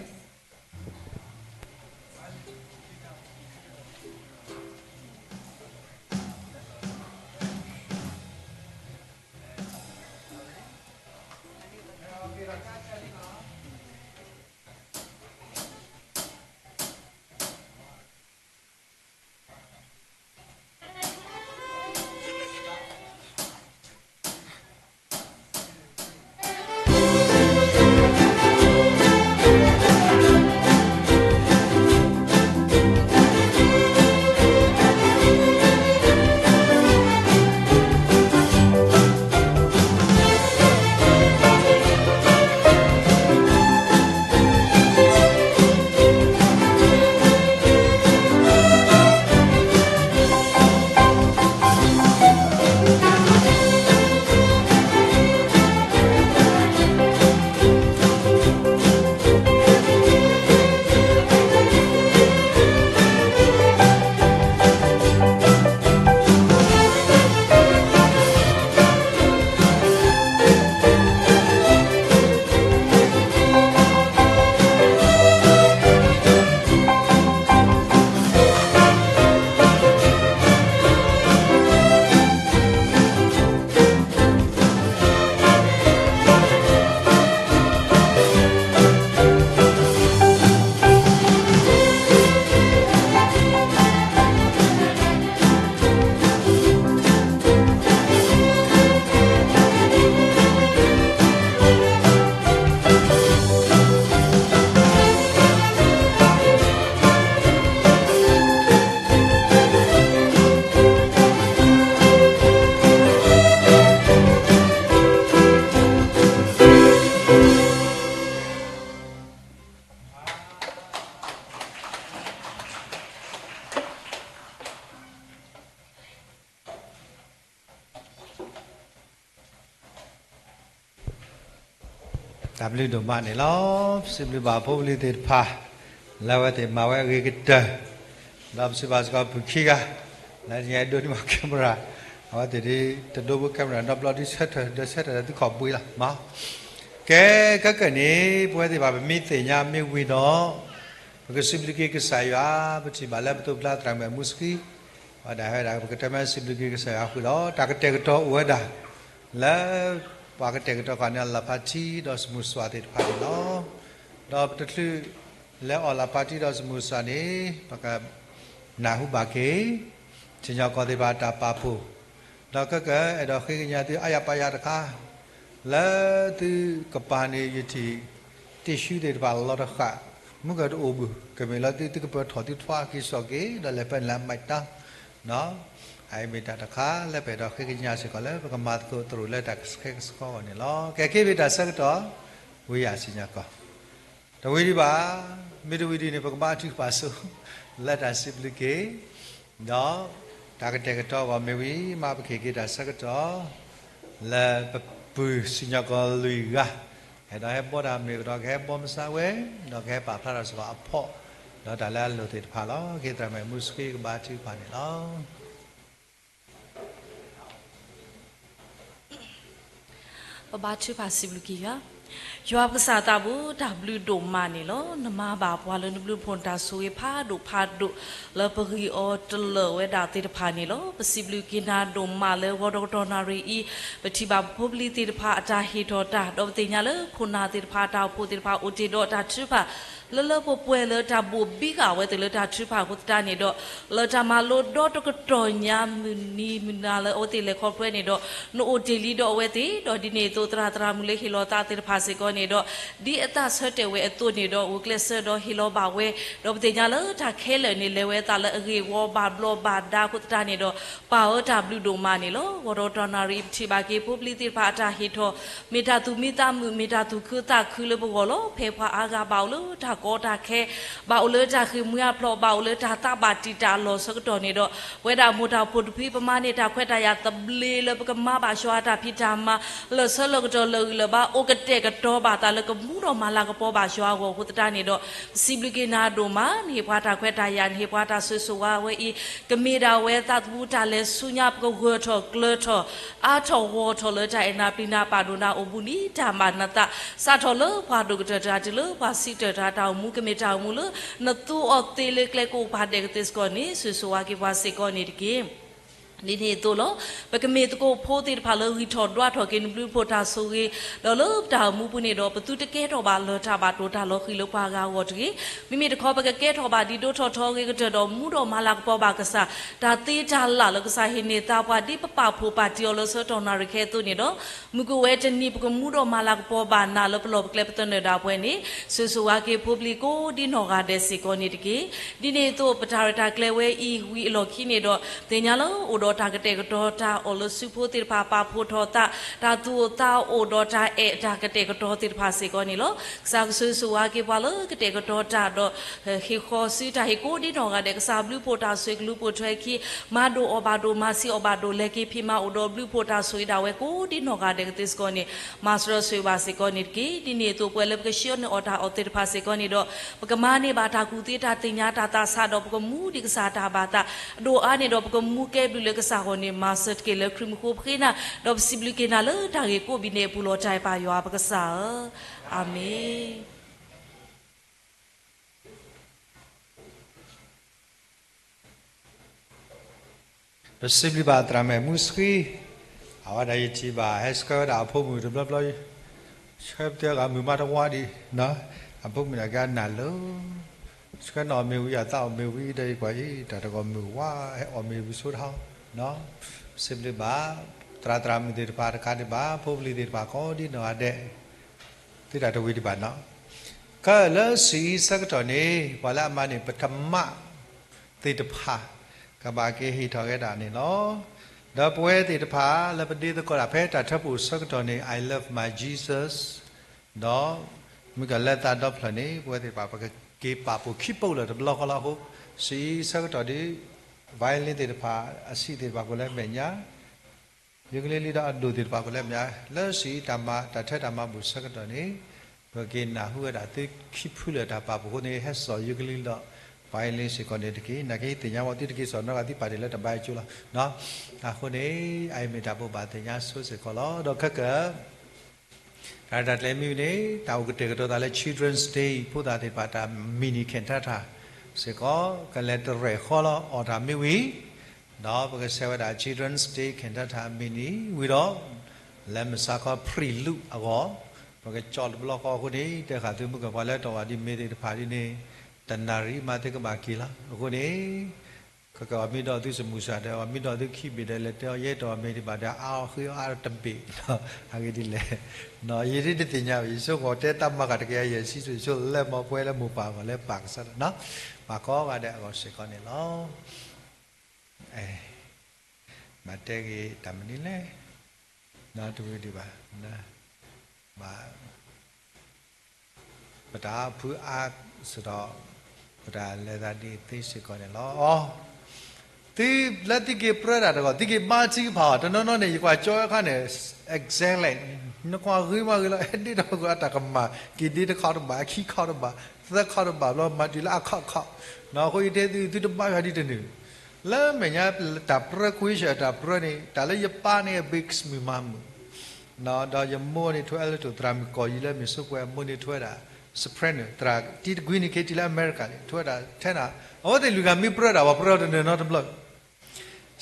တၢ်ဘျုးဒိၣ်မးန့ၣ်လီၤ. စံးဘျုးဘၣ်ဖိပလံၤသ့ၣ်တဖၣ် လၢအဝဲသ့ၣ်မၤဝဲအဂ့ၤကတၢၢ်, ဒီးပစံးဘျုးစ့ၢ်ကီးပုၢ်ခံဂၤ လၢညါဒိးန့ၢ်ဘၣ် camera, အဝဲသ့ၣ်ဒ်တဒိဘိ camera ဒီးဘျီဒ်ဆၢထၢၣ် ဒီးဆၢထၢၣ်လၢသုခီၣ်ဘှံးလီၤ. ကဲ ခဲကနံၣ်အံၤ ပဝဲသ့ၣ်ဘၣ်ပမ့ၢ်သ့ၣ်ညါမ့ၢ်ဝံၤဒီး ပကစံးဘျုးက့ၤကစၢ်ယွၤ, ပထံၣ်ဘၣ်လၢပသိးပကျါသရၣ်မုၣ်အမူသကိး ဝဲဒၣ်ဝဲဒၣ် ပကတဲမ့ၢ်စံးဘျုးက့ၤကစၢ်ယွၤအဃိဒီး တၢ်ကတဲာ်ကတီၤအိၣ်ဝဲဒၣ် လၢပှၤကတဲာ်ကတီၤဃာ်န့ၣ် လီၤဖးထံဒီးစမူးစှၤသ့ၣ်တဖၣ်န့ၣ်လီၤ. ဒီးပတချုးလဲၤအီၣ်လီၤဖးထံဒီးစမူးစှၤန့ၣ် ပကနၢ်ဟူဘၣ်က့ၤ ထံကီၢ်သ့ၣ်တဖၣ်တၢ်ပာ်ဖှိၣ်, ဒီးခဲကနံၣ်အံၤ အဲၣ်ဒိးဃ့ကညးသုအါယၤပါယၤတခါ လၢသုကပၤန့ၣ် ယထံၣ် တံၢ်ဆူသ့ၣ်တဖၣ်လီၤတဃာ်, မုၢ်ကတအိၣ်ဘၣ်, ကမ့ၢ်လၢသုသုကပၢၤထီၣ်သုထွါက့ၤစိာ်က့ၤ ဒီးလဲၤဖဲန့ၣ်လၢ မံးတံး, အအံၤမ့ၢ်တၢ်တခါလၢပအဲၣ်ဒိးဃ့ကညးစ့ၢ်ကီးလၢပကမၤသကိးသရိာ်လၢတၢ်ကဆှဲကဆှီအဂီၢ်န့ၣ်လီၤ. ကဲ က့ၤဘၣ်တၢ်ဆၢကတီၢ် ဝံယၢ်စံၣ်ညီၣ်ကွီၢ် တဝံၤဒံးဘၣ်, မ့ၢ်တဝံၤဒံးန့ၣ် ပကဘါထုကဖၣ်ဆိ လၢတၢ်စံးဘျုးက့ၤ ဒီးတၢ်ကတဲာ်ကတီၤအဂီၢ်မ့ၢ်ဝံၤမး ပကဟ့ၣ်က့ၤတၢ်ဆၢကတီၢ် လၢပပုၢ်စံၣ်ညီၣ်ကွီၢ်လွံၢ်ဂၤ အဲၣ်ဒိးဟဲဘီတၢ်မ့ၢ်ကဒီး ကဟဲဘီမုၢ်ဆါဝဲ, ဒီးကဟဲပာ်ဖျါထီၣ်စ့ၢ်ကီးအဖီၣ်, ဒီးတၢ်လၢအလိၣ်သ့ၣ်တဖၣ်လီၤ. က့ၤသရၣ်မုၣ်မူသကိးကဘါထုကဖၣ်န့ၣ်လီၤ. ပဘါထုကဖၣ်စံးဘျုးက့ၤယွၤ, ယွၤပကစၢ်သးဘိ, တၢ်ဘျုးဒိၣ်မးန့ၣ်လီၤ. နမၤဘၣ်ပှၤလၢနဘျုးနဖှိၣ်နတၢ်ဆိၣ်ဂ့ၤဖးဒိၣ်ဖးဒိၣ် လၢပဂံၢ်အီၤတလၢာ်ဝဲဒၣ်သ့ၣ်တဖၣ်န့ၣ်လီၤ. ပစံးဘျုးက့ၤနၤဒိၣ်မးလၢဂီၤဒီးကတီၢ်နၣ်ရံၣ်အံၤ, ပထံၣ်ဘၣ်ပဖိပလံၤသ့ၣ်တဖၣ်အတၢ်ဟ့ၣ်ထီၣ်တၢ်, ဒီးပသ့ၣ်ညါလၢခိၣ်နၢ်သ့ၣ်တဖၣ်အတၢ်အိၣ်ဖှိၣ်သ့ၣ်တဖၣ်အိၣ်တ့ၢ်ဒီးတၢ်ထုကဖၣ် လၢလၢပှဲၤပှဲၤလၢတၢ်ဘိၣ်ဘံဃာ်အဝဲသ့ၣ်လၢတၢ်ထုကဖၣ်အဃိသတးန့ၣ်ဒီး, လၢတၢ်မၤလိဒီတကတီၢ်ညါမုၢ်နံၤမုၢ်နၤလၢအဝဲသ့ၣ်လဲၤခီဖျိန့ၣ်ဒီး, နအိၣ်တ့ၢ်လံဒီးအဝဲသ့ၣ်, ဒီးဒ်န့ၣ်အသိးသရၣ်သရၣ်မုၣ်လၢဟ့ၣ်လီၤသးသ့ၣ်တဖၣ်စ့ၢ်ကီးန့ၣ်ဒီး, ဒ်အသးဆၢတဲာ်ဝဲအသိးန့ၣ်ဒီး ဂုာ်ကျဲးစၢးဒီးဟ့ၣ်လီၤဘၣ်ဝဲ, ဒီးပသ့ၣ်ညါလၢတၢ်ခဲလၢာ်န့ၣ် လဲၤဝဲအသးလၢအဂ့ၢ်ဝီဘၣ်ဘျီးဘၣ်ဒါအဃိသတးန့ၣ်ဒီး, ပာ်အၢတၢ်ဘျုးဒိၣ်မးန့ၣ်လီၤ. ဂီၤဒီးကတီၢ်နၣ်ရံၣ်အံၤ ပထံၣ်ဘၣ်က့ၤဖိပလံၤသ့ၣ်တဖၣ်အတၢ်ဟ့ၣ်ထီၣ် မ့ၢ်တၢ်သူၣ်မံသးမုာ် မ့ၢ်တၢ်သူၣ်ခုသးခုလၢပဂီၢ်လီၤ. ဖဲပှၤအါဂၤဘၣ်အိၣ်လၢတၢ်ကီတၢ်ခဲ, ဘၣ်အိၣ်လၢတၢ်ဃ့ၢ်မှံဟးဖျိး, ဘၣ်အိၣ်လၢတၢ်သးဘၣ်တံာ်တာ်အလီၢ်ဆၢကတီၢ်န့ၣ်ဒီး, ပဝဲဒၣ်မိၢ်တၢ်အိၣ်ဖှိၣ်တဖု ပမၤန့ၢ်တၢ်ခွဲးတၢ်ယာ်သဘျ့လၢပကမၤဘၣ်ယွၤအတၢ်ဖံးတၢ်မၤ လၢာ်ဆၢလၢာ်ကတီၢ်လၢာ်ဂံၢ်လၢာ်ဘါ, အိၣ်ကတဲာ်ကတီၤဘၣ်သးလၢကမူဒီးမၤလၤကပီၤဘၣ်ယွၤအဂီၢ်အဃိသတးန့ၣ်ဒီး, ပစံးဘျုးက့ၤနၤဒိၣ်မး, နဟ့ၣ်ပှၤတၢ်ခွဲးတၢ်ယာ်, နဟ့ၣ်ပှၤတၢ်ဆိၣ်ဂ့ၤဆိၣ်ဝါဝဲအံၤ, ကမ့ၢ်ဒၣ်ဝဲသးသမူတၢ်လဲၤဆူညါ ပကဂၢၢ်ထီၣ်ကျၢၤထီၣ် အါထီၣ်ဂီၢ်ထီၣ်လၢတၢ်အဲၣ်နၤပျံၤနၤပာ်ဒိၣ်နၤအိၣ်ဘှံးနံၤတၢ်ဘၣ်နသး, စးထီၣ်လၢပှၤဒိၣ်ကတၢၢ်တဂၤတုၤလၢပှၤဆံးကတၢၢ်တဂၤ တၢ်အိၣ်မူကမ့ၢ်တၢ်အိၣ်မူလၢ နသူအီၤသ့လၢကျဲကအိၣ်ပာ်ဒဲးကသ့စ့ၢ်ကီးန့ၣ် ဆိၣ်ဂ့ၤဆိၣ်ဝါက့ၤပှၤစ့ၢ်ကီးန့ၣ်တက့ၢ်. ဒ်န့ၣ်အသိးလီၤ. ပကမ့ၢ်သကိးဖိသ့ၣ်တဖၣ်လၢဂံၢ်ထီၣ်ဒွးထီၣ်က့ၤနဘျုးနဖှိၣ်တၢ်ဆိၣ်ဂ့ၤ, ဒီးလၢပတၢ်အိၣ်မူပူၤန့ၣ်ဒီး ပသုတကဲထီၣ်ဘၣ်လၢၤတၢ်ဘၣ်တိၢ်တၢ်လီၤဃံၤလၢပှၤဂၤအဂီၢ်တဂ့ၤ. မ့မ့ၢ်တခီ ပကကဲထီၣ်ဘၣ်ဒ်ဒိၣ်ထီၣ်ထီအဂ့ၤကတၢၢ်ဒီး မူဒီးမၤလၤကပီၤဘၣ်ကစၢ်, တၢ်သ့တၢ်လၢ်လၢကစၢ်ဟ့ၣ်န့ၢ်သးပှၤ ဒ်ပပာ်ဖှိၣ်ပာ်တံၢ်အီၤလၢဆၢကတီၢ်နၣ်ရံၣ်ခဲအံၤအသိးန့ၣ်ဒီး, မုၢ်ကအိၣ်ဝဲတနံၤ ပကမူဒီးမၤလၤကပီၤဘၣ်နၤလၢပလီၢ်ပကျဲပသနၢၣ်ဒၣ်ပှဲၤန့ၣ်, ဆိၣ်ဂ့ၤဆိၣ်ဝါက့ၤဖိပလံၤကိးဒ်နီၢ်ဂၤဒဲးစ့ၢ်ကီးန့ၣ်တက့ၢ်. ဒ်န့ၣ်အသိး ပတၢ်ရဲၣ်တၢ်ကျဲၤဝဲအံၤဝံၤအလီၢ်ခံန့ၣ်ဒီး, သ့ၣ်ညါလၢအိၣ်ဒီးတၢ်ကတဲာ်ကတီၤတၢ်အီၣ်လၢစုဖိသ့ၣ်တဖၣ်ပာ်ဖှိၣ်ထီၣ်သး, တၢ်သူၣ်အိၣ်သးအိၣ်ဒီးတၢ်အဲၣ်တၢ်ကတဲာ်ကတီၤသ့ၣ်တဖၣ်စ့ၢ်ကီးန့ၣ်လီၤ. ကစၢ်ကဆိၣ်ဂ့ၤဆိၣ်ဝါက့ၤပှၤလၢကတဲာ်ကတီၤတၢ်ဒီး ဟ့ၣ်ဃီၤစုတၢ်ဟ့ၣ်ကိးဒ်နီၢ်ဂၤဒဲး, ကစၢ်ဘျုးဖှိၣ်တၢ်ဆိၣ်ဂ့ၤကလူၤပိာ်ထွဲခံ, မၤဒိၣ်အီၤဘၣ်ဒိၣ်, မၤဆံးအီၤဘၣ်ဒိၣ်, လဲၤက့ၤဖံးမၤအိၣ်ဒီးဘျုးဖှိၣ်တၢ်ဆိၣ်ဂ့ၤဒၣ်ဝဲကိးဒ်နီၢ်ဂၤဒဲးကသ့စ့ၢ်ကီးန့ၣ်, မၤစၢၤဆိၣ်ဂ့ၤဘၣ်စ့ၢ်ကီးန့ၣ်တက့ၢ်. ဒ်န့ၣ်အသိး ပဝဲလၢပကဆှၢန့ၢ်အီၤတၢ်အီၣ်သ့ၣ်တဖၣ်စ့ၢ်ကီးန့ၣ်ဒီး, ပကမၤန့ၢ်ဘၣ်တၢ်ကူၣ်သ့တၢ်သ့ၣ်ညါတၢ်သးစၢ်ဒီး ပကမူဒံးကစၢ်တၢ်ဘၣ်သး, အဒိၣ်အါန့ၣ်ဒီး ပကမူကဲဘျုးလၢကစၢ်အဂီၢ်န့ၣ် မၤစၢၤတက့ၢ်လၢခရံာ်မူခိၣ်ပဃ့နၤ, ဒီးပစံးဘျုးက့ၤနၤလၢတၢ်ဂ့ၢ်ကိးဘ့ၣ်န့ၣ်အပူၤလီၤ. တၢ်အဲၣ်ပၢ်ယွၤပကစၢ်ဧၢ, အၤမ့ၣ်. ပစံးဘျုးဘၣ်သရၣ်မဲာ်မူဆှံ, အဝဲဒၣ်ယထံၣ်ဘၣ် ဟဲဆှၢဝဲဒၣ်အဖိမုၣ်တဘျီဘျီ, ဆှၢပတဲဂၤမုၢ်မးတဝါဒံး, အဖိမုၣ်န့ၣ်ကနၣ်လၢ ဆှၢနီၣ်မ့ၢ်ဝံၤအသးအိၣ်မ့ၢ်ဝံၤဒီး ယကွၢ်အံၤ တၢ်တဂီၢ်မုၢ်ဝါ ဟဲအီၣ်မ့ၢ်ဝံၤဆိတဟီ, စံးဘျုးဘၣ် သရၣ်သရၣ်မုၣ်သ့ၣ်တဖၣ်တခါဒံးဘၣ် ဖိပလံၤသ့ၣ်တဖၣ်ကိးဒ်နီၢ်ဂၤဒဲး, သုတၢ်တဝံၤဒံးဘၣ်နီၤ, ကလၢစံးအံၤဆၢကတီၢ်န့ၣ် ပှၤလၢအမၤန့ၢ်ပထမ သ့ၣ်တဖၣ် ကဘၣ်က့ၤဟ့ၣ်ထီၣ်ကဲဒၣ်န့ၣ်လီၤ. ဒီးပဝဲသ့ၣ်တဖၣ်လၢပဒ့သကိးဒၣ်ဖဲတၢ်ထၢဖှိၣ်ဆၢကတီၢ်န့ၣ် I love my Jesus ဒီး မုၢ်ကလဲၤသးဒီဖျၢၣ်န့ၣ် ပဝဲသ့ၣ်တဖၣ်ပကက့ၤပာ်ဖှိၣ်ခံပူၤလၢတဘျီဃီလီၤအဃိ, စံးအံၤဆၢကတီၢ်ဒီး violin သ့ၣ်တဖၣ် အဆံးသ့ၣ်တဖၣ်ကလဲၤမဲာ်ညါ ယုကလံလံဒီးအဒိၣ်သ့ၣ်တဖၣ်ကလဲၤမဲာ်ညါ လၢစံးအံၤတၢ်မၤ တၢ်ထၢတၢ်မၤဘူၣ်ဆၢကတီၢ်န့ၣ် ပက့ၤနၢ်ဟူဝဲဒၣ်သုခံဖုလၢတၢ်ပာ်ဖှိၣ်အဃိန့ၣ် ဟဲစိာ်ယုကလံဒီး violin စ့ၢ်ကီးန့ၣ်တက့ၢ်. နာ်က့သ့ၣ်ညါဝဲသုတက့ၤစိာ်နီတဂၤ သုပာ်တ့ၢ်လၢတၢ်ဘါယွၤကၠိလီၤ. အဃိန့ၣ် အအံၤမ့ၢ်တၢ်ဘိးဘၣ်သ့ၣ်ညါဆိစ့ၢ်ကီးလီၤ. ဒီးခဲကၢ တၢ်ရဲၣ်တၢ်ကျဲၤမ့ၢ်ဝံၤန့ၣ် တၢ်အိၣ်ကတဲာ်ကတီၤသးလၢ Children's Day ဖိသၣ်သ့ၣ်တဖၣ်တၢ် mini cantata စ့ၢ်ကီး ကလဲၤတရဲၣ်ဃီလီၤ အီၣ်တၢ်မ့ၢ်ဝံၤ ဒီးပကဆဲးဝဲဒၣ် Children's Day cantata mini ဝံၤဒီး လဲၤမုၢ်ဆါခီ prelude အဂီၢ် ပကကၠီတဘျီဃီအဃိန့ၣ် တဲဃာ်သုမုၢ်ကပှၤလၢတအီၣ်ဒံးမ့ၤသ့ၣ်တဖၣ်ဒ်န့ၣ် တနၣ်ရံၣ်မးသုကဘၣ်က့ၤလီၤ. အဃိန့ၣ် ကကီၢ်မ့ၢ်ဒီးသုစမူစၢ်ဒီး အီၣ်မ့ၢ်ဒီးသုခံဘ့ၣ်ဒီး လဲၤတဲအီၤယဲတအီၣ်မ့ၤဒံးဘၣ်ဒီး အါအီၤဃ့အီၤအါတဘ့ၣ် အဂ့ၢ်ဒ်လဲၣ် ယဒ်တသ့ၣ်ညါဘၣ် ယဆိကမိၣ်တဲတၢ်မၤဃာ်တကယၤယဲၢ်ဆံ ယဆိလၢမီၤပှဲၤလၢမိၢ်ပၢ်အဂီၢ်လၢပၢ်ကစၢ်ဒီး ပှၤကိးဂၤဒဲးအဂီၢ်စ့ၢ်ကီးန့ၣ်လီၤ. မၤတဲဂ့ၤတၢ်မနုၤလဲၣ် တဝံၤဒံးဘၣ် ဘၣ် ပတၢ်ဖုအါစ့ၢ်ဒီး ပတၢ်လဲၤသးဒ်သ့စ့ၢ်ကီးန့ၣ်လီၤ. သုလၢသုက့ၤပြၢတၢ်တဂီၢ် သုက့ၤဘါထုကဖၣ်အီၤ တနီၤနီၤန့ၣ် ယကွၢ်ကၠီအခါန့ၣ် exactly နကွၢ်ဂ့ၤမးဂ့ၤလီၤ အဲၣ်ဒ့ၣ်တၢ်ကီၢ်အတၢ်ကမၣ် က့ၤဒ့တခီတဘၣ် အခံခီတဘၣ် သၢခီတဘၣ်ဘျီ မၤတုၤလၢအခီခီ အဃိယတဲသု သုတဘါယွၤဒ်တနုာ် လၢမဲာ်ညါတၢ်ပြၢ ကွ့ၡၢၣ်တၢ်ပြၢန့ၣ် တၢ်လၢယပၢ်န့ၣ် အဘ့ၣ်မုၢ်မၤမုာ် ဒီးယမိၢ်န့ၣ် ထိၣ် alto သရၣ်မုၣ်ကီၢ်ယံၤလၢမ့ၣ်ဆိကဝဲၤ, အမိၢ်န့ၣ်ထိၣ်ဝဲဒၣ် soprano သရၣ်တံၤတကွံန့ၣ် က့ၤတံၤလၢအမဲရကၤန့ၣ် ထိၣ်ဝဲဒၣ် tenor. အဝဲသ့ၣ်လွံၢ်ဂၤမ့ၢ်ပြၢတၢ် ပှၤပြၢတနီၤနီတဘျီ.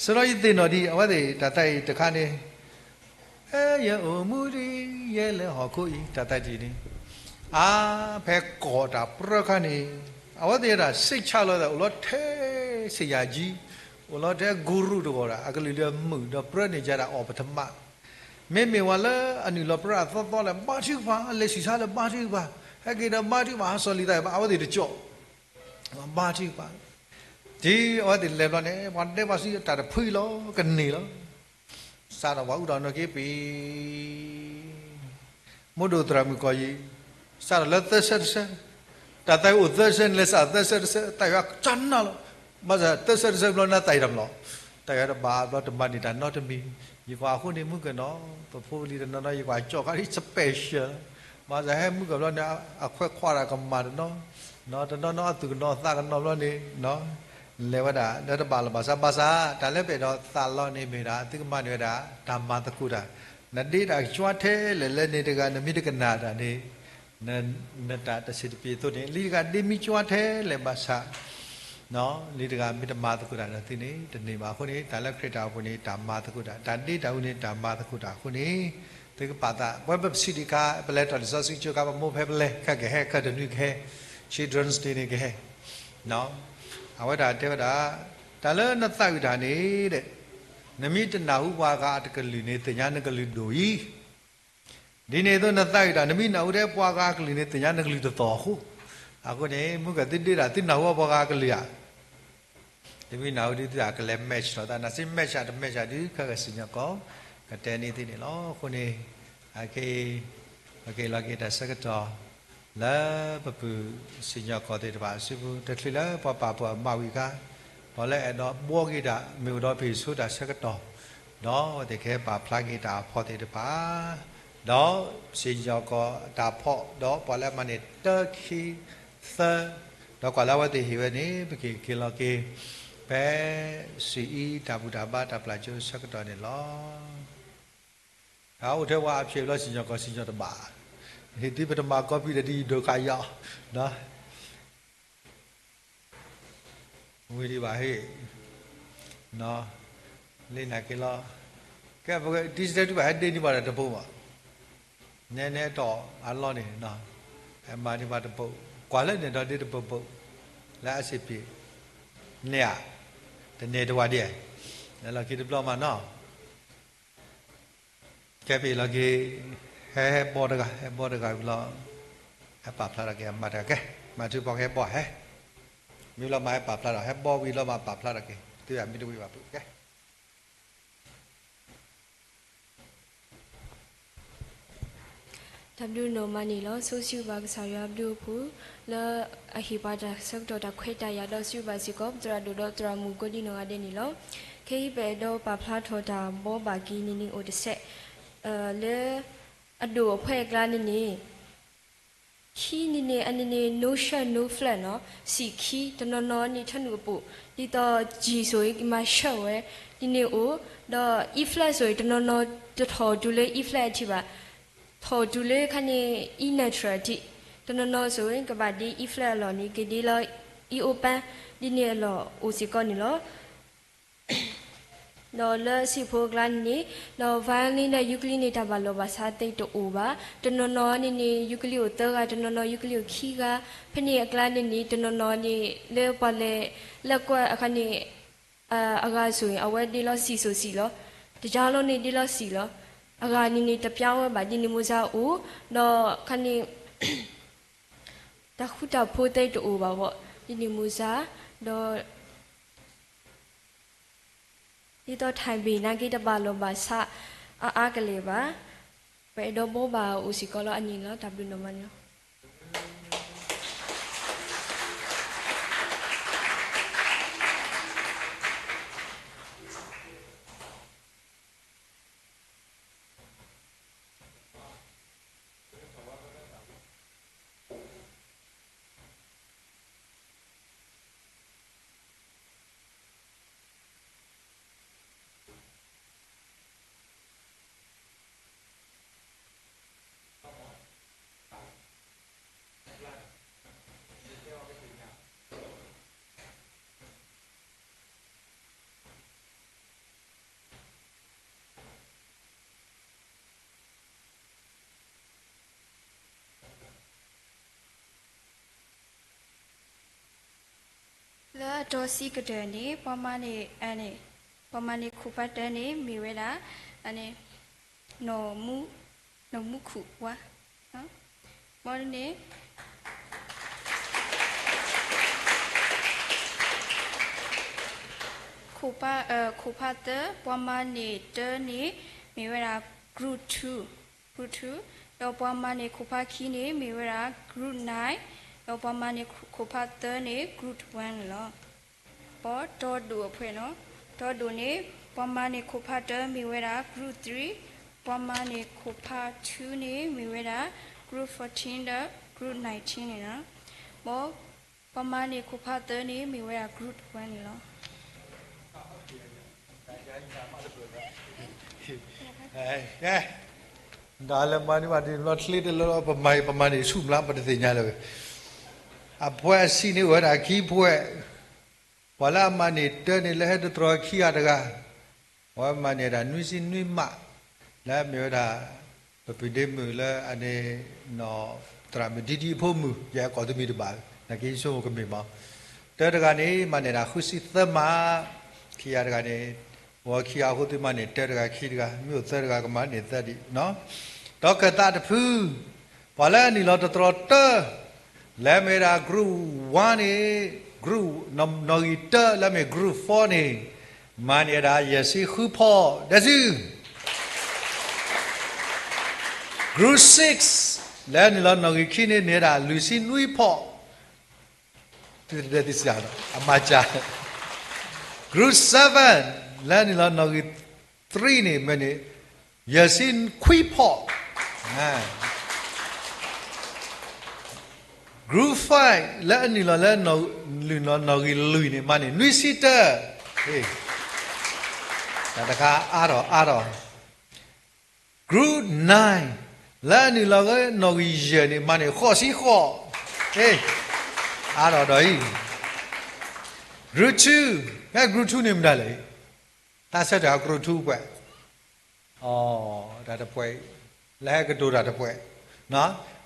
ဆၢလီၤယသ့ၣ်နီၣ်ဒံး အဝဲသ့ၣ်တၢ်သးအံၤတခါန့ၣ် အဲ ယအိၣ်မူဒံးယဲလၢဟီၣ်ခိၣ်အံၤ တၢ်သးတံၢ်န့ၣ်, အါ ဖဲကိးတၢ်ပြၢခါန့ၣ် အဝဲသ့ၣ်ဝဲဒၣ် စိတ်ချလီၤသး အိၣ်လီၤထဲ ဆရာကြီး, အိၣ်လီၤထဲ guru တဂီၤဒၣ် အကလုၢ်လၢအမုာ် ဒီးပြၢန့ၢ်ယၤဒၣ်အီၣ်ပထမ မ့မ့ၢ်ဝဲလၢအနုာ်လီၤပြၢအသီသီလၢ ဘါထုကဖၣ်, လဲၤဆံၣ်ဆါလၢဘါထုကဖၣ်, ဟဲက့ၤဒီးဘါထုကဖၣ် ဟးစီၤလံၤသးဘၣ် အဝဲသ့ၣ်တကၠီၣ် ဘါထုကဖၣ်. တုၤအဝဲသ့ၣ်လဲၤဘျီန့ၣ် ပှၤတဲပှၤစံးတၢ်တဖုအံၤလီၤ ကန့ၢ်လီၤ. စးထီၣ်ပှၤအူထီၣ်နီၢ်က့ပံၤ မိၢ်ဒိၣ်သရၣ်မုၣ်ကီၢ်ယံၤ စးထီၣ်လၢသၢဆၢတဆၢ, တၢ်သးအိၣ်သၢဆၢန့ၣ် လဲၤစးသၢဆၢတဆၢ သးယွၤကနၣ်လီၤ. ဘၣ်ဆၣ်သၢဆၢတဆၢဘျီန့ၣ် သးအံၤတမလီၤ, တၢ်ယွၤတဘၣ်ဘျီ တမၤန့ၢ်တၢ်နီတမံၤ. ယကွၢ်အဃိန့ၣ် မုၢ်ကနီၤ ပဖိပလံၤတနီၤနီၤ ယကွၢ်ကၠီၣ်ခါဒ် special, ဘၣ်ဆၣ်ဟဲမုၢ်ကီၢ်ဘျီန့ၣ် အခွဲးခွါတၢ်ကမၣ်တနီၤ, တနီၤနီၤအသူၣ်ကနီၤသးကနီၤဘျီန့ၣ် လဲၤဝဲဒၣ်လၢတဘၣ်လီၤဘၣ်ဆၣ် ဘၣ်ဆၣ် တၢ်လၢပအဲၣ်ဒိးသးလီန့ၣ်မ့ၢ်ဒၣ် သုကမၤန့ၢ်ဝဲဒၣ် တၢ်မၤသကိးတၢ်, နဒ့တၢ်ကဆှီထဲလဲၣ်လဲၣ်န့ၣ်တဂၤ နမ့ၢ်တကနၣ်တၢ်န့ၣ် နတၢ်တဆံးတပျ့ၤအသိးန့ၣ် လံတဂၤဒ့မ့ၢ်ကဆှီထဲလဲၣ်ဘၣ်ဆၣ် လံတဂၤမ့ၢ်တမၤသကိးတၢ်ဒီးသုန့ၣ် တန့ၢ်ဘၣ်အဃိန့ၣ် တၢ်လၢခရံာ်တၢ်အိၣ်ဖှိၣ်န့ၣ် တၢ်မၤသကိးတၢ်, တၢ်ဒ့တၢ်အူန့ၣ် တၢ်မၤသကိးတၢ်အဃိန့ၣ် သုကပာ်သး ပဝဲပပစံးဒံးခါ ပလဲၤထီၣ်လံာ်စီဆှံကၠိခါ ပမိၢ်ဖဲပလဲၤ ခဲကဟဲ ခဲတနွံကဟဲ Children's Day န့ၣ်ကဟဲ အဝဲဒၣ်တဲဝဲဒၣ် တၢ်လၢနသးဝံၣ်တၢ်န့ၣ် နမ့ၢ်တနၢ်ဟူပှၤဂၤအတကလုၢ်န့ၣ် သ့ၣ်ညါနကလုၢ်ဒိၣ်အံၤ, ဒ်န့ၣ်အသိးနသးဝံၣ်တၢ် နမ့ၢ်နၢ်ဟူထဲပှၤဂၤအကလုၢ်န့ၣ် သ့ၣ်ညါနကလုၢ်တသီၣ်အဃိ, အဃိန့ၣ် မုၢ်ကသုဒ့တၢ် သုနၢ်ဟူပှၤဂၤအကလုၢ်ဧါ တမ့ၢ်နၢ်ဟူဒ်သုတၢ်ကလဲၤ match ထီၣ်သး နစ့ match တ match ဒ်ခဲကစံၣ်ညီၣ်ကွီၢ် ကတဲန့ၢ်သုန့ၣ်လီၤ. အဃိန့ၣ် အခဲအံၤ ပကဟ့ၣ်လီၤက့ၤတၢ်ဆၢကတီၢ် လၢပပုၢ်စံၣ်ညီၣ်ကွီၢ်သ့ၣ်တဖၣ်အစုပူၤ တချုးလၢပှၤပာ်ဖှိၣ်အမၤဝံၤအခါ ပှၤလၢအဲၣ်ဒိးဘှီက့ၤတၢ် မ့ၢ်အိၣ်ဒီးပဟံၣ်ဆိတၢ်ဆၢကတီၢ် ဒီးအဝဲသ့ၣ်ကဟဲပာ်ဖျါက့ၤတၢ်အဖီၣ်သ့ၣ်တဖၣ် ဒီးစံၣ်ညီၣ်ကွီၢ်တၢ်ဖီၣ် ဒီးပှၤလၢအမၤန့ၢ်တၢ ခံ သၢ ဒီးကွၢ်လၢအဝဲသ့ၣ်ဟ့ၣ်ဝဲန့ၣ် ပကဟ့ၣ်က့ၤလီၤက့ၤ ဖဲစံၣ်အံၤတၢ်ဘူၣ်တၢ်ဘါတၢ်ပျၢ်ကၠိဆၢကတီၢ်န့ၣ်လီၤ. အိၣ်ထဲဝဲအဖျဲၣ်လီၤ စံၣ်ညီၣ်ကွီၢ် စံၣ်ညီၣ်တဘၣ်, ဟ့ၣ်သုပတမၤကီပံၤဒီးဒ်ယဒိးခးယီၤ ဝံၤဒံးဘၣ်ဟ့ၣ် လၢနာ်က့ၤလီၤ. ကဲ ပက digital တူၢ်ဘၣ် ဟဲဒ့န့ၢ်ဘၣ်ဒီးတဘိဘၣ်, နဲနဲတီၢ်အလီၢ်န့ၣ် ဟဲမၤန့ၢ်ဘၣ်တဘိ, ကွၢ်လၢန့ၣ်ဒီးဒ့တဘိဘိ, လၢအစ့ၣ်ပ့ၤ, န့ၣ်ဧါ, တန့ၢ်တဝၢ်ဒံး, လဲၤလီၤခံတဘျီမးနီၤ. ကဲပ့ၤလီၤက့ၤ, ဟဲဟဲဘီတဂၤ, ဟဲဘီတဂၤဝံၤလီၤ, ဟဲပာ်ဖျါထီၣ်က့ၤအမၤတဂၤကဲ, မၤထုပီကဟဲဘီဟဲ, မ့ၢ်လီၤမးဟဲပာ်ဖျါထီၣ်, ဟဲဘီဝံၤလီၤမးပာ်ဖျါထီၣ်က့ၤ, သုဝဲမ့ၢ်တဝံၤဘၣ်ပူၤကဲ တၢ်ဘျုးနီၢ်မးန့ၣ်လီၤ. ဆိၣ်ဂ့ၤဘၣ်ကစၢ်ယွၤအဘျုးအဖှိၣ် လၢအဟ့ၣ်ပှၤတၢ်ဆၢကတီၢ်တၢ်ခွဲးတၢ်ယာ် ဒီးဆိၣ်ဂ့ၤဘၣ်စ့ၢ်ကီး ပသရၣ်ဒိၣ်ဒီးသရၣ်မုၣ်ကိးဒံနီၢ်ဂၤဒဲးန့ၣ်လီၤ. ခဲအံၤပအဲၣ်ဒိးပာ်ဖျါထီၣ်တၢ်ဘီဘၣ်က့ၤန့ၣ်န့ၣ်အိၣ်တစဲး လၢအဒိၣ်အဖှဲအကျါန့ၣ်န့ၣ် ခံန့ၣ်န့ၣ် အန့ၣ်န့ၣ် no shirt no flag နီၤ, စံၣ်ခံ တနီၤနီၤန့ၣ်ထၢနုာ်အပူၤ, ဒ်သိး G ဆိၣ်အံၤ ကမၤ shirt ဝဲ, ဒ်န့ၣ်အိၣ်, ဒီး E flat ဆိၣ်အံၤ တနီၤနီၤတထီၣ်တုၤလၢ E flat အထံးဘၣ်, ထီၣ်တုၤလၢခါန့ၣ် E natural အထံး, တနီၤနီၤဆိၣ်အံၤ ကဘၣ်ဒ့ E flat အလီၢ်န့ၣ် ကဒ့လီၤ E open ဒ်န့ၣ်အလီၢ်အိၣ်စ့ၢ်ကီးန့ၣ်လီၤ. ဒီးလၢအဆံးဖိအကျါန့ၣ်န့ၣ်, ဒီး violin ဒီး ukulele န့ၣ် တၢ်ဘၣ်လီၢ်ဘၣ်ဆါသ့တအိၣ်ဘၣ်. တနီၤနီၤန့ၣ်န့ၣ် ukulele အိၣ်သၢဂၤ, တနီၤနီၤ ukulele အိၣ်ခံဂၤ, ဖဲန့ၣ်အကျါန့ၣ်န့ၣ် တနီၤနီၤန့ၣ် လၢပှၤလဲၤလၢကွၢ်အခါန့ၣ် အဂၤဆိၣ်အံၤ အဝဲဒ့လီၤစံၣ်ဆိၣ်စံၣ်လီၤ. တယါလီၤန့ၣ်ဒ့လီၤစံၣ်လီၤ. အဂၤန့ၣ်န့ၣ် တပျါဝဲဘၣ်ဒ်န့ၣ်မိၢ်စါအိၣ်, ဒီးခါန့ၣ် တၢ်ဃူတၢ်ဖိးသ့တအိၣ်ဘၣ်ဘၣ်, ဒ်န့ၣ်မိၢ်စါ, ဒီး ဒ်သိးထံၣ်ဘ့ၣ်နာ်က့တဘၣ်လီၢ်ဘၣ်ဆါအါအါကလဲာ်ဘၣ်, ပအဲၣ်ဒိးဘိးဘၣ်အိၣ်စ့ၢ်ကီးလီၤအန့ၣ်လီၤ. တၢ်ဘျုးနီၢ်မးန့ၣ်လီၤ. လၢအတီၤဆံကတၢၢ်န့ၣ် ပှၤမၤန့ၢ် ပှၤမၤန့ၢ်ခိၣ်ဖးတၢန့ၣ် မ့ၢ်ဝဲဒၣ် အန့ၣ် နီၢ်မူခိၣ်ဝါ, ဘီန့ၣ် ခိၣ်ဖးသၢ ပှၤမၤန့ၢ်တၢန့ၣ် မ့ၢ်ဝဲဒၣ် group two, group two, ဒီးပှၤမၤန့ၢ်ခိၣ်ဖးခံန့ၣ် မ့ၢ်ဝဲဒၣ် group nine, ဒီးပှၤမၤန့ၢ်ခိၣ်ဖးသၢန့ၣ် group one န့ၣ်လီၤ. ဘီတီၤဒိၣ်အဖှဲးနီၤ, တီၤဒိၣ်န့ၣ် ပှၤမၤန့ၢ်ခိၣ်ဖးတၢမ့ၢ်ဝဲဒၣ် group three, ပှၤမၤန့ၢ်ခိၣ်ဖး two န့ၣ် မ့ၢ်ဝဲဒၣ် group fourteen ဒီး group nineteen န့ၣ်လီၤ. ဘီ ပှၤမၤန့ၢ်ခိၣ်ဖးသၢန့ၣ် မ့ၢ်ဝဲဒၣ် group one န့ၣ်လီၤ. ကဲ, ဒီးလၢမၤန့ၢ်ဘၣ်ဒ်န့ၣ်ဘျီ ချ့တလၢ ပမၤ ပမၤန့ၢ်ဆူၣ်မျး ပတသ့ၣ်ညါလၢၤဝဲ, အဖှဲးအဆံးန့ၣ် အိၣ်ဝဲဒၣ်ခံဖှဲး, ပှၤလၢအမၤန့ၢ်တၢန့ၣ် လၢဟဲတတြီခံဂၤတဂၤ, အဝဲမၤန့ၢ်ဒၣ်နွံဆံနွံမး, လၢအမ့ၢ်ဝဲဒၣ် ပပုၢ်ဒ့မုၣ်လၢအန့ၣ် နီၢ်သရၣ်မုၣ်ဒံဒံအဖိမုၣ် ယဲကိးသုမံၤတဘၣ်, နာ်က့ဆိကမိၣ်ကမ့ၢ်မး, တၢတဂၤန့ၣ် မၤန့ၢ်ဒၣ်ဃုဆံသၢမး, ခံဂၤတဂၤန့ၣ် ဝဲခံဂၤအဃိသုမၤန့ၢ်တၢတဂၤခံတဂၤ, မ့ၢ်အိၣ်သၢတဂၤကမၤန့ၢ်သၢဒံး, ဒီးကသးတဖု ပှၤလၢအနုာ်လီၤတတြီတၢ လၢအမ့ၢ်ဝဲဒၣ် group one န့ၣ်, group နီၣ်ဂံၢ်တၢ လၢအမ့ၢ် group four န့ၣ် မၤန့ၢ်ဝဲဒၣ် ယဲၢ်ဆံဃုဖီၣ်, ဒဲစု group six လၢအနုာ်လီၤနီၣ်ဂံၢ်ခံန့ၣ် န့ၢ်ဝဲဒၣ် လွံၢ်ဆံနွံဖီၣ်, အမၤစၢ်, group seven လၢအနုာ်လီၤနီၣ်ဂံၢ် three န့ၣ် မၤန့ၢ် ယဲၢ်ဆံခွံဖီၣ်, group five လၢအနုာ်လီၤလၢ နုာ်လီၤနီၣ်ဂံၢ်လွံၢ်န့ၣ် မၤန့ၢ်နွံဆံတၢ, တၢ်တခါအါထီၣ်အါထီၣ်, group nine လၢအနုာ်လီၤလၢနီၣ်ဂံၢ်ယဲၢ်န့ၣ် မၤန့ၢ်ဃိးဆံဃိး, အါထီၣ်ဒီးအံၤ, group two, ဖဲ group two န့ၣ်မတၤလဲၣ်, တၢ်ဆၢထၢၣ် group two ပှဲၤ တၢ်တပှဲၤ, လၢဟဲကတိၤတၢ်တပှဲၤ,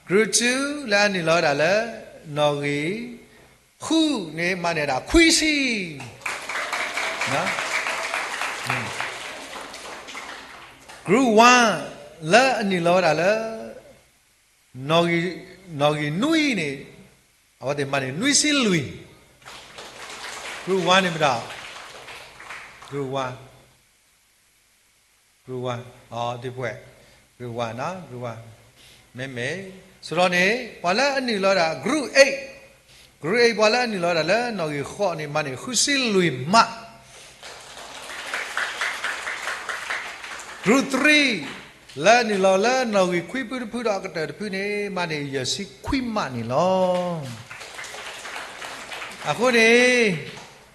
group two လၢအနုာ်လီၤဝဲဒၣ်လၢ နီၣ်ဂံၢ်ဃုန့ၣ် မၤန့ၢ်ဒၣ်ခွံဆံ, group one လၢအနုာ်လီၤဝဲဒၣ်လၢ နီၣ်ဂံၢ်နွံန့ၣ် အဝဲသ့ၣ်မၤန့ၢ်နွံဆံလွံၢ်, group one န့ၣ်မတၤ, group one, group one, သုပှဲၤ, group one, group one, မ့မ့ၢ်, ဆိုတော့န့ၣ် ပှၤလၢအနုာ်လီၤဝဲဒၣ် group eight, group eight ပှၤလၢအနုာ်လီၤဝဲဒၣ်လၢနီၣ်ဂံၢ်ဃိးန့ၣ် မၤန့ၢ်ဃုဆံလွံၢ်မး group three လၢအနုာ်လီၤလၢနီၣ်ဂံၢ်ခွံဖုတဖုဒီးအကတၢၢ်တဖုန့ၣ် မၤန့ၢ်ယဲၢ်ဆံခွံမးန့ၣ်လီၤ. အဃိန့ၣ်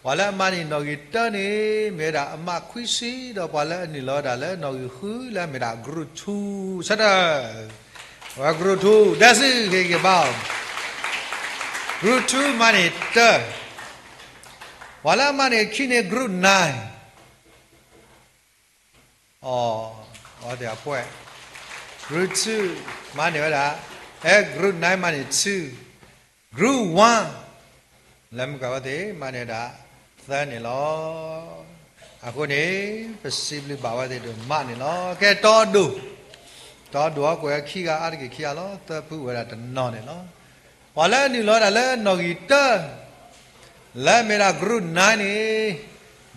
ပှၤလၢအမၤန့ၢ်နီၣ်ဂံၢ်တၢန့ၣ် မ့ၢ်ဝဲဒၣ်အမးခွံဆံ ဒီးပှၤလၢအနုာ်လီၤဝဲဒၣ်လၢနီၣ်ဂံၢ်ဃုလၢအမ့ၢ်ဒၣ် group two ဆၢထၢၣ်, ဝဲ group two ဒဲစုက့ၤက့ၤဘၣ်, group two မၤန့ၢ်တၢ, ပှၤလၢအမၤန့ၢ်ခံန့ၣ် group nine အီ, အီတ့ၢ်အပှဲၤ, group two မၤန့ၢ်ဝဲဒၣ်, အဲ group nine မၤန့ၢ် two, group one လၢမုၢ်ကဝဲသ့ၣ် မၤန့ၢ်ဝဲဒၣ် သၢန့ၣ်လီၤ. အဃိန့ၣ် ပစံးဘျုးဘၣ်ဝဲသ့ၣ်ဒိၣ်မးန့ၣ်လီၤ. ကဲတီဒိၣ်, တီဒိၣ်အကွဲးခံဂၤအါတက့ၢ်ခံဂၤလီၤ. သၢဖုဝဲဒၣ်တနီၤန့ၣ်လီၤ. ပှၤလၢအနုာ်လီၤဝဲဒၣ်လၢနီၣ်ဂံၢ်တၢ လၢအမ့ၢ်ဒၣ် group nine န့ၣ်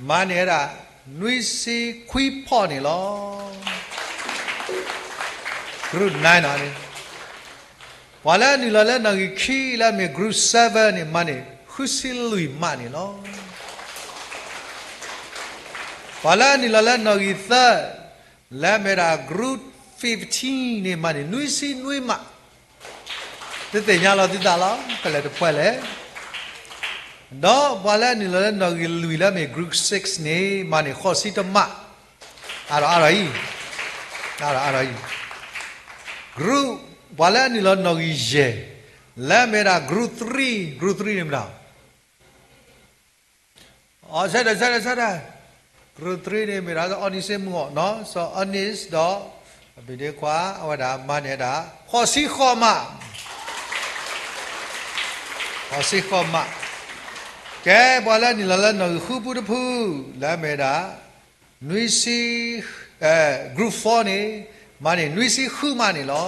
မၤန့ၢ်ဝဲဒၣ် နွံဆံခွံဖီၣ်န့ၣ်လီၤ. group nine န့ၣ်, ပှၤလၢအနုာ်လီၤလၢနီၣ်ဂံၢ်ခံလၢအမ့ၢ် group seven န့ၣ် မၤန့ၢ်ဃုဆံလွံၢ်မးန့ၣ်လီၤ. ပှၤလၢအနုာ်လီၤလၢနီၣ်ဂံၢ်သၢ လၢအမ့ၢ်ဒၣ် group fifteen န့ၣ် မၤန့ၢ်နွံဆံနွံမး, သုသ့ၣ်ညါလီၤသုသးလီၤ ဖဲလဲၣ်တဖှဲလဲၣ်. ဒီးပှၤလၢအနုာ်လီၤလၢနီၣ်ဂံၢ်လွံၢ်လၢအမ့ၢ် group six န့ၣ် မၤန့ၢ်ဃိးဆံတမး, အါထီၣ်အါထီၣ်အံၤ, အါထီၣ်အါထီၣ်အံၤ, group ပှၤလၢအနုာ်လီၤနီၣ်ဂံၢ်ယဲၢ် လၢအမ့ၢ်ဒၣ် group three, group three န့ၣ်မတၤ အဆၢဒၣ်ဆၢဒၣ်ဆၢဒၣ်, group three န့ၣ် မ့ၢ်ဒၣ်စီၤအီနံးစ့မုၢ်ဂီၢ်နီၤ, စီၤအီနံးဒီး အဘံၤဒ့ခွါ အဝဲဒၣ်မၤန့ၢ်ဝဲဒၣ် ဃိးဆံဃိးမး, ဃိးဆံဃိးမး, ကဲ ပှၤလၢအနုာ်လီၤလၢနီၣ်ဂံၢ်ဃုဖုတဖု လၢအမ့ၢ်ဝဲဒၣ် နွံဆံ, group four န့ၣ် မၤန့ၢ်နွံဆံဃုမးန့ၣ်လီၤ.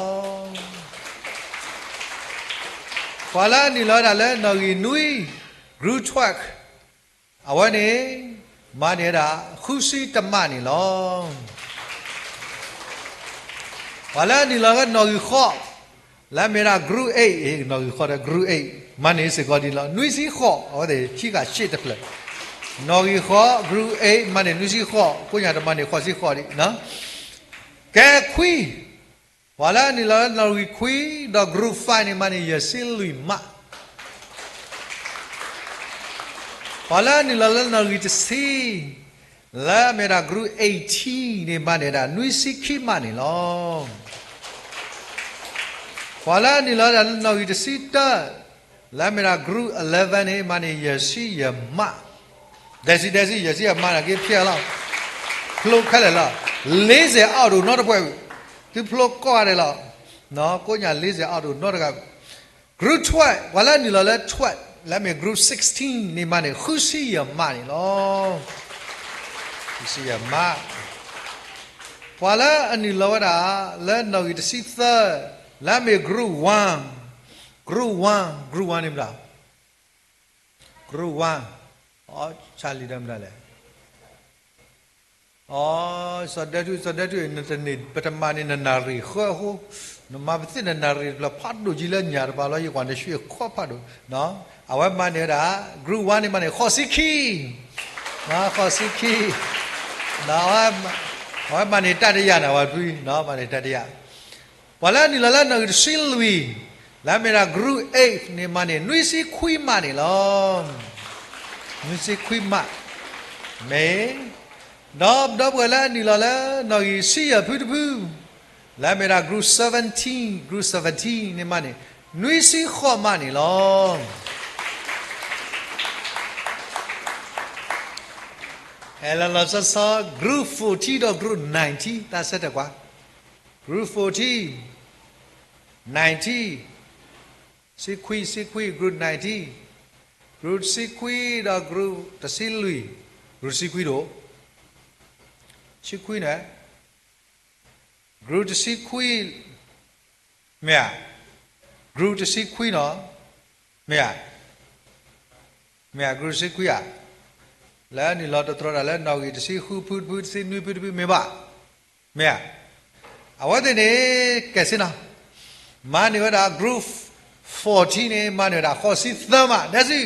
ပှၤလၢအနုာ်လီၤဝဲဒၣ်လၢနီၣ်ဂံၢ်နွံ group twelve အဝဲန့ၣ် မၤန့ၢ်ဝဲဒၣ်ဃုဆံတမးန့ၣ်လီၤ. ပှၤလၢအနုာ်လီၤလၢနီၣ်ဂံၢ်ဃိး လၢအမ့ၢ်ဝဲဒၣ် group eight, နီၣ်ဂံၢ်ဃိးဒီး group eight မၤန့ၢ်စ့ၢ်ကီးဒ်န့ၣ်လီၤ. နွံဆံဃိး အဝဲသ့ၣ်ခံဂၤရှ့ၣ်တဖျၢၣ်, နီၣ်ဂံၢ်ဃိး group eight မၤန့ၢ်နွံဆံဃိး, ကိးညါတမၤန့ၢ်ဃိးဆံဃိးဒံး. ကဲခွံ, ပှၤလၢအနုာ်လီၤလၢနီၣ်ဂံၢ်ခွံဒီး group five န့ၣ် မၤန့ၢ်ယဲၢ်ဆံလွံၢ်မး. ပှၤလၢအနုာ်လီၤလၢနီၣ်ဂံၢ်တဆံ လၢအမ့ၢ်ဝဲဒၣ် group eighteen န့ၣ် မၤန့ၢ်ဝဲဒၣ်နွံဆံခံမးန့ၣ်လီၤ. ပှၤလၢအနုာ်လီၤဝဲဒၣ်လၢနီၣ်ဂံၢ်တဆံတၢ လၢအမ့ၢ်ဝဲဒၣ် group eleven န့ၣ် မၤန့ၢ်ယဲၢ်ဆံယဲၢ်မး. ဒဲစံ ဒဲစံ ယဲၢ်ဆံယဲၢ်မးန့ၣ် က့ဖျဲလီၤ. ဖျိခဲလၢာ်လီၤ. လ့စဲးအီၣ်ဒိၣ်နီတပှဲၤ, သုဖျိကိးဂၤဒဲးလီၤ. ကိးညါလ့စဲးအီၣ်ဒိၣ်နီတဂၤ group twelve ပှၤလၢအနုာ်လီၤလၢ twelve လၢအမ့ၢ် group sixteen န့ၣ် မၤန့ၢ်ဃုဆံယဲၢ်မးန့ၣ်လီၤ. ဃုဆံယဲၢ်မး. ပှၤလၢအနုာ်လီၤဝဲဒၣ် လၢနီၣ်ဂံၢ်တဆံသၢ လၢအမ့ၢ် group one, group one, group one န့ၣ်မတၤ group one, အီ ဆါလံဒီးမတၤလဲၣ်. အီ စီၤဒဲထူၣ် စီၤဒဲထူၣ် နတန့ၢ် ပတမၤန့ၢ်နနၣ်ရံၣ်ဃၢအဃိ, နမၤပသ့ၣ်နနၣ်ရံၣ်တဖျၢၣ်ဖးဒိၣ်ကံလၢညၣ်တပၤလီၤ ယကွၢ်နဆှံအခိၣ်ဖးဒိၣ်. အဝဲမၤန့ၢ်ဝဲဒၣ် group one န့ၣ် မၤန့ၢ်ဃိးဆံခံ, ဃိးဆံခံ, အဝဲမၤန့ၢ်တၢ်တယာ်န့ၣ် အဝဲဖု, မၤန့ၢ်တၢ်တယာ် ပှၤလၢအနုာ်လီၤလၢနီၣ်ဂံၢ်တဆံလွံၢ် လၢအမ့ၢ်ဒၣ် group eight န့ၣ် မၤန့ၢ်နွံဆံခွံမးန့ၣ်လီၤ. နွံဆံခွံမး, မ့ၢ်, ဒီးဒီပုၢ်ဝဲၢ်လၢအနုာ်လီၤလၢနီၣ်ဂံၢ်တဆံယဲၢ်ဖုတဖု, လၢအမ့ၢ်ဒၣ် group seventeen, group seventeen န့ၣ် မၤန့ၢ်နွံဆံဃိးမးန့ၣ်လီၤ. ဟဲလီၤလီၤဆီဆီ group fourteen ဒီး group nineteen တၢ်ဆၢတဲာ်ကွၢ်, group fourteen, nineteen, ဆံခွံ, ဆံခွံ, group nineteen, group တဆံခွံဒီး group တဆံလွံၢ်, group တဆံခွံဒိၣ်, ဆံခွံန့ၣ်, group တဆံခွံ, မ့ၢ်ဧါ, group တဆံခွံနီၤ, မ့ၢ်ဧါ, မ့ၢ်ဧါ, group တဆံခွံဧါ, လၢနုာ်လီၤတတြီတၢ်လၢနီၣ်ဂံၢ်တဆံဃုဖုတဖု တဆံနွံဖုတဖု မ့ၢ်ဘၣ်, မ့ၢ်ဧါ, အဝဲသ့ၣ်န့ၣ် ကဲစ့နီၤ, မၤန့ၢ်ဝဲဒၣ် group fourteen န့ၣ် မၤန့ၢ်ဝဲဒၣ်ဃိးဆံသၢမး, ဒဲစံ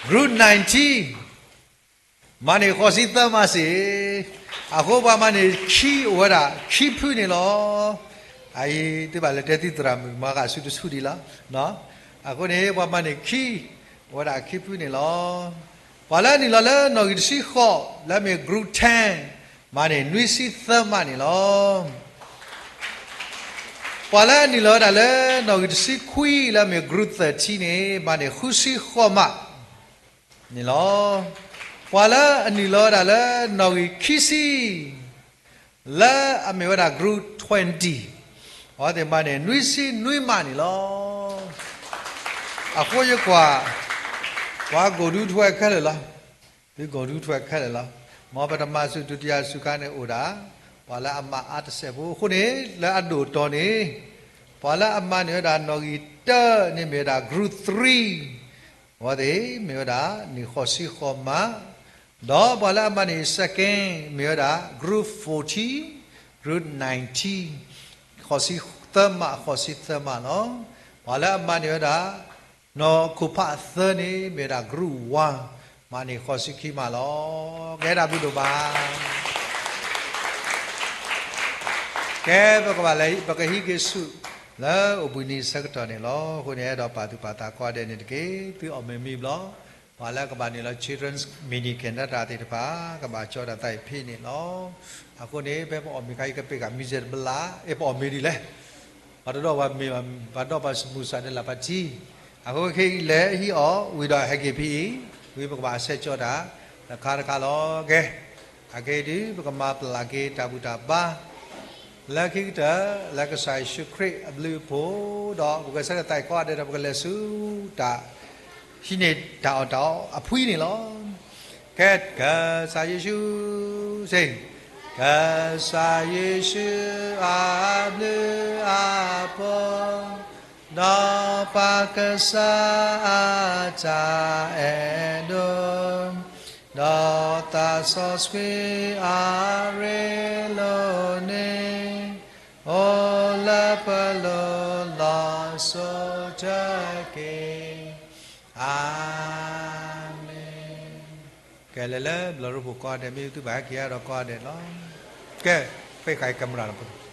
group nineteen မၤန့ၢ်ဃိးဆံသၢမးစ့ၢ်, အဃိပှၤမၤန့ၢ်ခံ အိၣ်ဝဲဒၣ်ခံဖုန့ၣ်လီၤ. အအံၤ သုဘၣ်လဲၤတဲသုသရၣ်မုၣ် မၤဃာ်ဆူတဆူဒံးလီၤ. အဃိန့ၣ် ပှၤမၤန့ၢ်ခံ အိၣ်ဝဲဒၣ်ခံဖုန့ၣ်လီၤ. ပှၤလၢအနုာ်လီၤလၢနီၣ်ဂံၢ်တဆံဃိး လၢအမ့ၢ် group ten မၤန့ၢ်နွံဆံသၢမးန့ၣ်လီၤ. ပှၤလၢအနုာ်လီၤဝဲဒၣ်လၢနီၣ်ဂံၢ်တဆံခွံ လၢအမ့ၢ် group thirteen န့ၣ် မၤန့ၢ်ဃုဆံဃိးမး န့ၣ်လီၤ. ပှၤလၢအနုာ်လီၤဝဲဒၣ်လၢနီၣ်ဂံၢ်ခံဆံ လၢအမ့ၢ်ဝဲဒၣ် group twenty အဝဲသ့ၣ်မၤန့ၢ်နွံဆံနွံမးန့ၣ်လီၤ. အဃိယကွၢ် ပှၤကိၢ်ဒူထွဲခဲလၢာ်လီၤ. သုကိၢ်ဒူထွဲခဲလၢာ်လီၤ. မ်ပတမၤဆူၣ် ဒုတိယဆူၣ်ခါန့ၣ်အိၣ်ဒၣ် ပှၤလၢအမၤအါတစဲးဖိအဃိန့ၣ် လၢအဒိၣ်တီၤန့ၣ် ပှၤလၢအမၤန့ၢ်ဝဲဒၣ်နီၣ်ဂံၢ်တၢန့ၣ်မ့ၢ်ဝဲဒၣ် group three အဝဲသ့ၣ်မ့ၢ်ဝဲဒၣ် န့ၢ်ဃိးဆံဃိးမး, ဒီးပှၤလၢအမၤန့ၢ် second မ့ၢ်ဝဲဒၣ် group fourteen, group nineteen, ဃိးဆံသၢမး ဃိးဆံသၢမးလီၤ. ပှၤလၢအမၤန့ၢ်ဝဲဒၣ် နီၢ်ခိၣ်ဖးသၢန့ၣ် မ့ၢ်ဝဲဒၣ် group one, မၤန့ၢ်ဃိးဆံခံမးလီၤ. ကဲဒၣ်ဘုဒိၣ်မး ကဲ ပကဘၣ်လဲၤ ပကဟံးက့ၤဆူၣ် လၢအိၣ်ဘှံးနံၤဆၢကတီၢ်န့ၣ်လီၤ. အဃိန့ၣ် အဲၣ်ဒိးပာ်သူၣ်ပာ်သးကိးဂၤဒဲးန့ၣ်တက့ၢ်. သုအီၣ်မ့ၤမံဘျီ ပှၤလၢကဘၣ်နုာ်လီၤ Children's Mini Canada သ့ၣ်တဖၣ် ကဘၣ်ကၠီတၢ်သးအံၤဖဲန့ၣ်လီၤ. အဃိန့ၣ် ဖဲပအီၣ်မ့ၤခါအံၤ ကပ့ၢ်ဃာ် music တဘျီ, အဲ ပအီၣ်မ့ၤဒ်လဲၣ်. ပှၤတဒီးပှၤမ့ၤဘၣ်, ပှၤဒီးပှၤမုၢ်ဆါဒဲးလၢပထံ. အဃိခဲအံၤလဲၤဟံးအီၣ် ဝံၤဒီးဟဲက့ၤဖဲအံၤ, ဝံၤပကဘၣ်ဆဲးကၠီတၢ် တခါတခါလီၤ. ကဲ, အခဲအံၤဒုး ပကမၤပျၢ်က့ၤတၢ်ဘူၣ်တၢ်ဘါ လၢခံကတၢၢ် လၢကစၢ်ယ့ၣ်ၡူးခရံာ်အဘျုးအဖှိၣ်ဒီး ပကစၢ်သးကိးဂၤဒဲးဒီး ပကလဲၤဆူတၢ် ဟံးန့ၢ်တၢ်အီၣ်တၢ်အီအဖှံန့ၣ်လီၤ. ကဲ ကစၢ်ယ့ၣ်ၡူးစ့ၢ်, ကစၢ်ယ့ၣ်ၡူးအဘျုးအဖှိၣ် ဒီးပၢ်ကစၢ်အတၢ်အဲၣ်ဒိး ဒီးသးစီဆှံအရ့လိာ်န့ၣ် အိၣ်လၢပလိၤလီၤစိၤတက့ၢ်. အၤမ့ၣ်. ကဲ လဲၤလၢဘျီၣ်ရိဖှိၣ်ကိးဂၤဒဲး မ့ၢ်သုဘၣ်ဟဲက့ၤဒီးကိးဂၤဒဲးလီၤ. ကဲ ပ့ၢ်ဃာ်အံၤ camera လီၤ.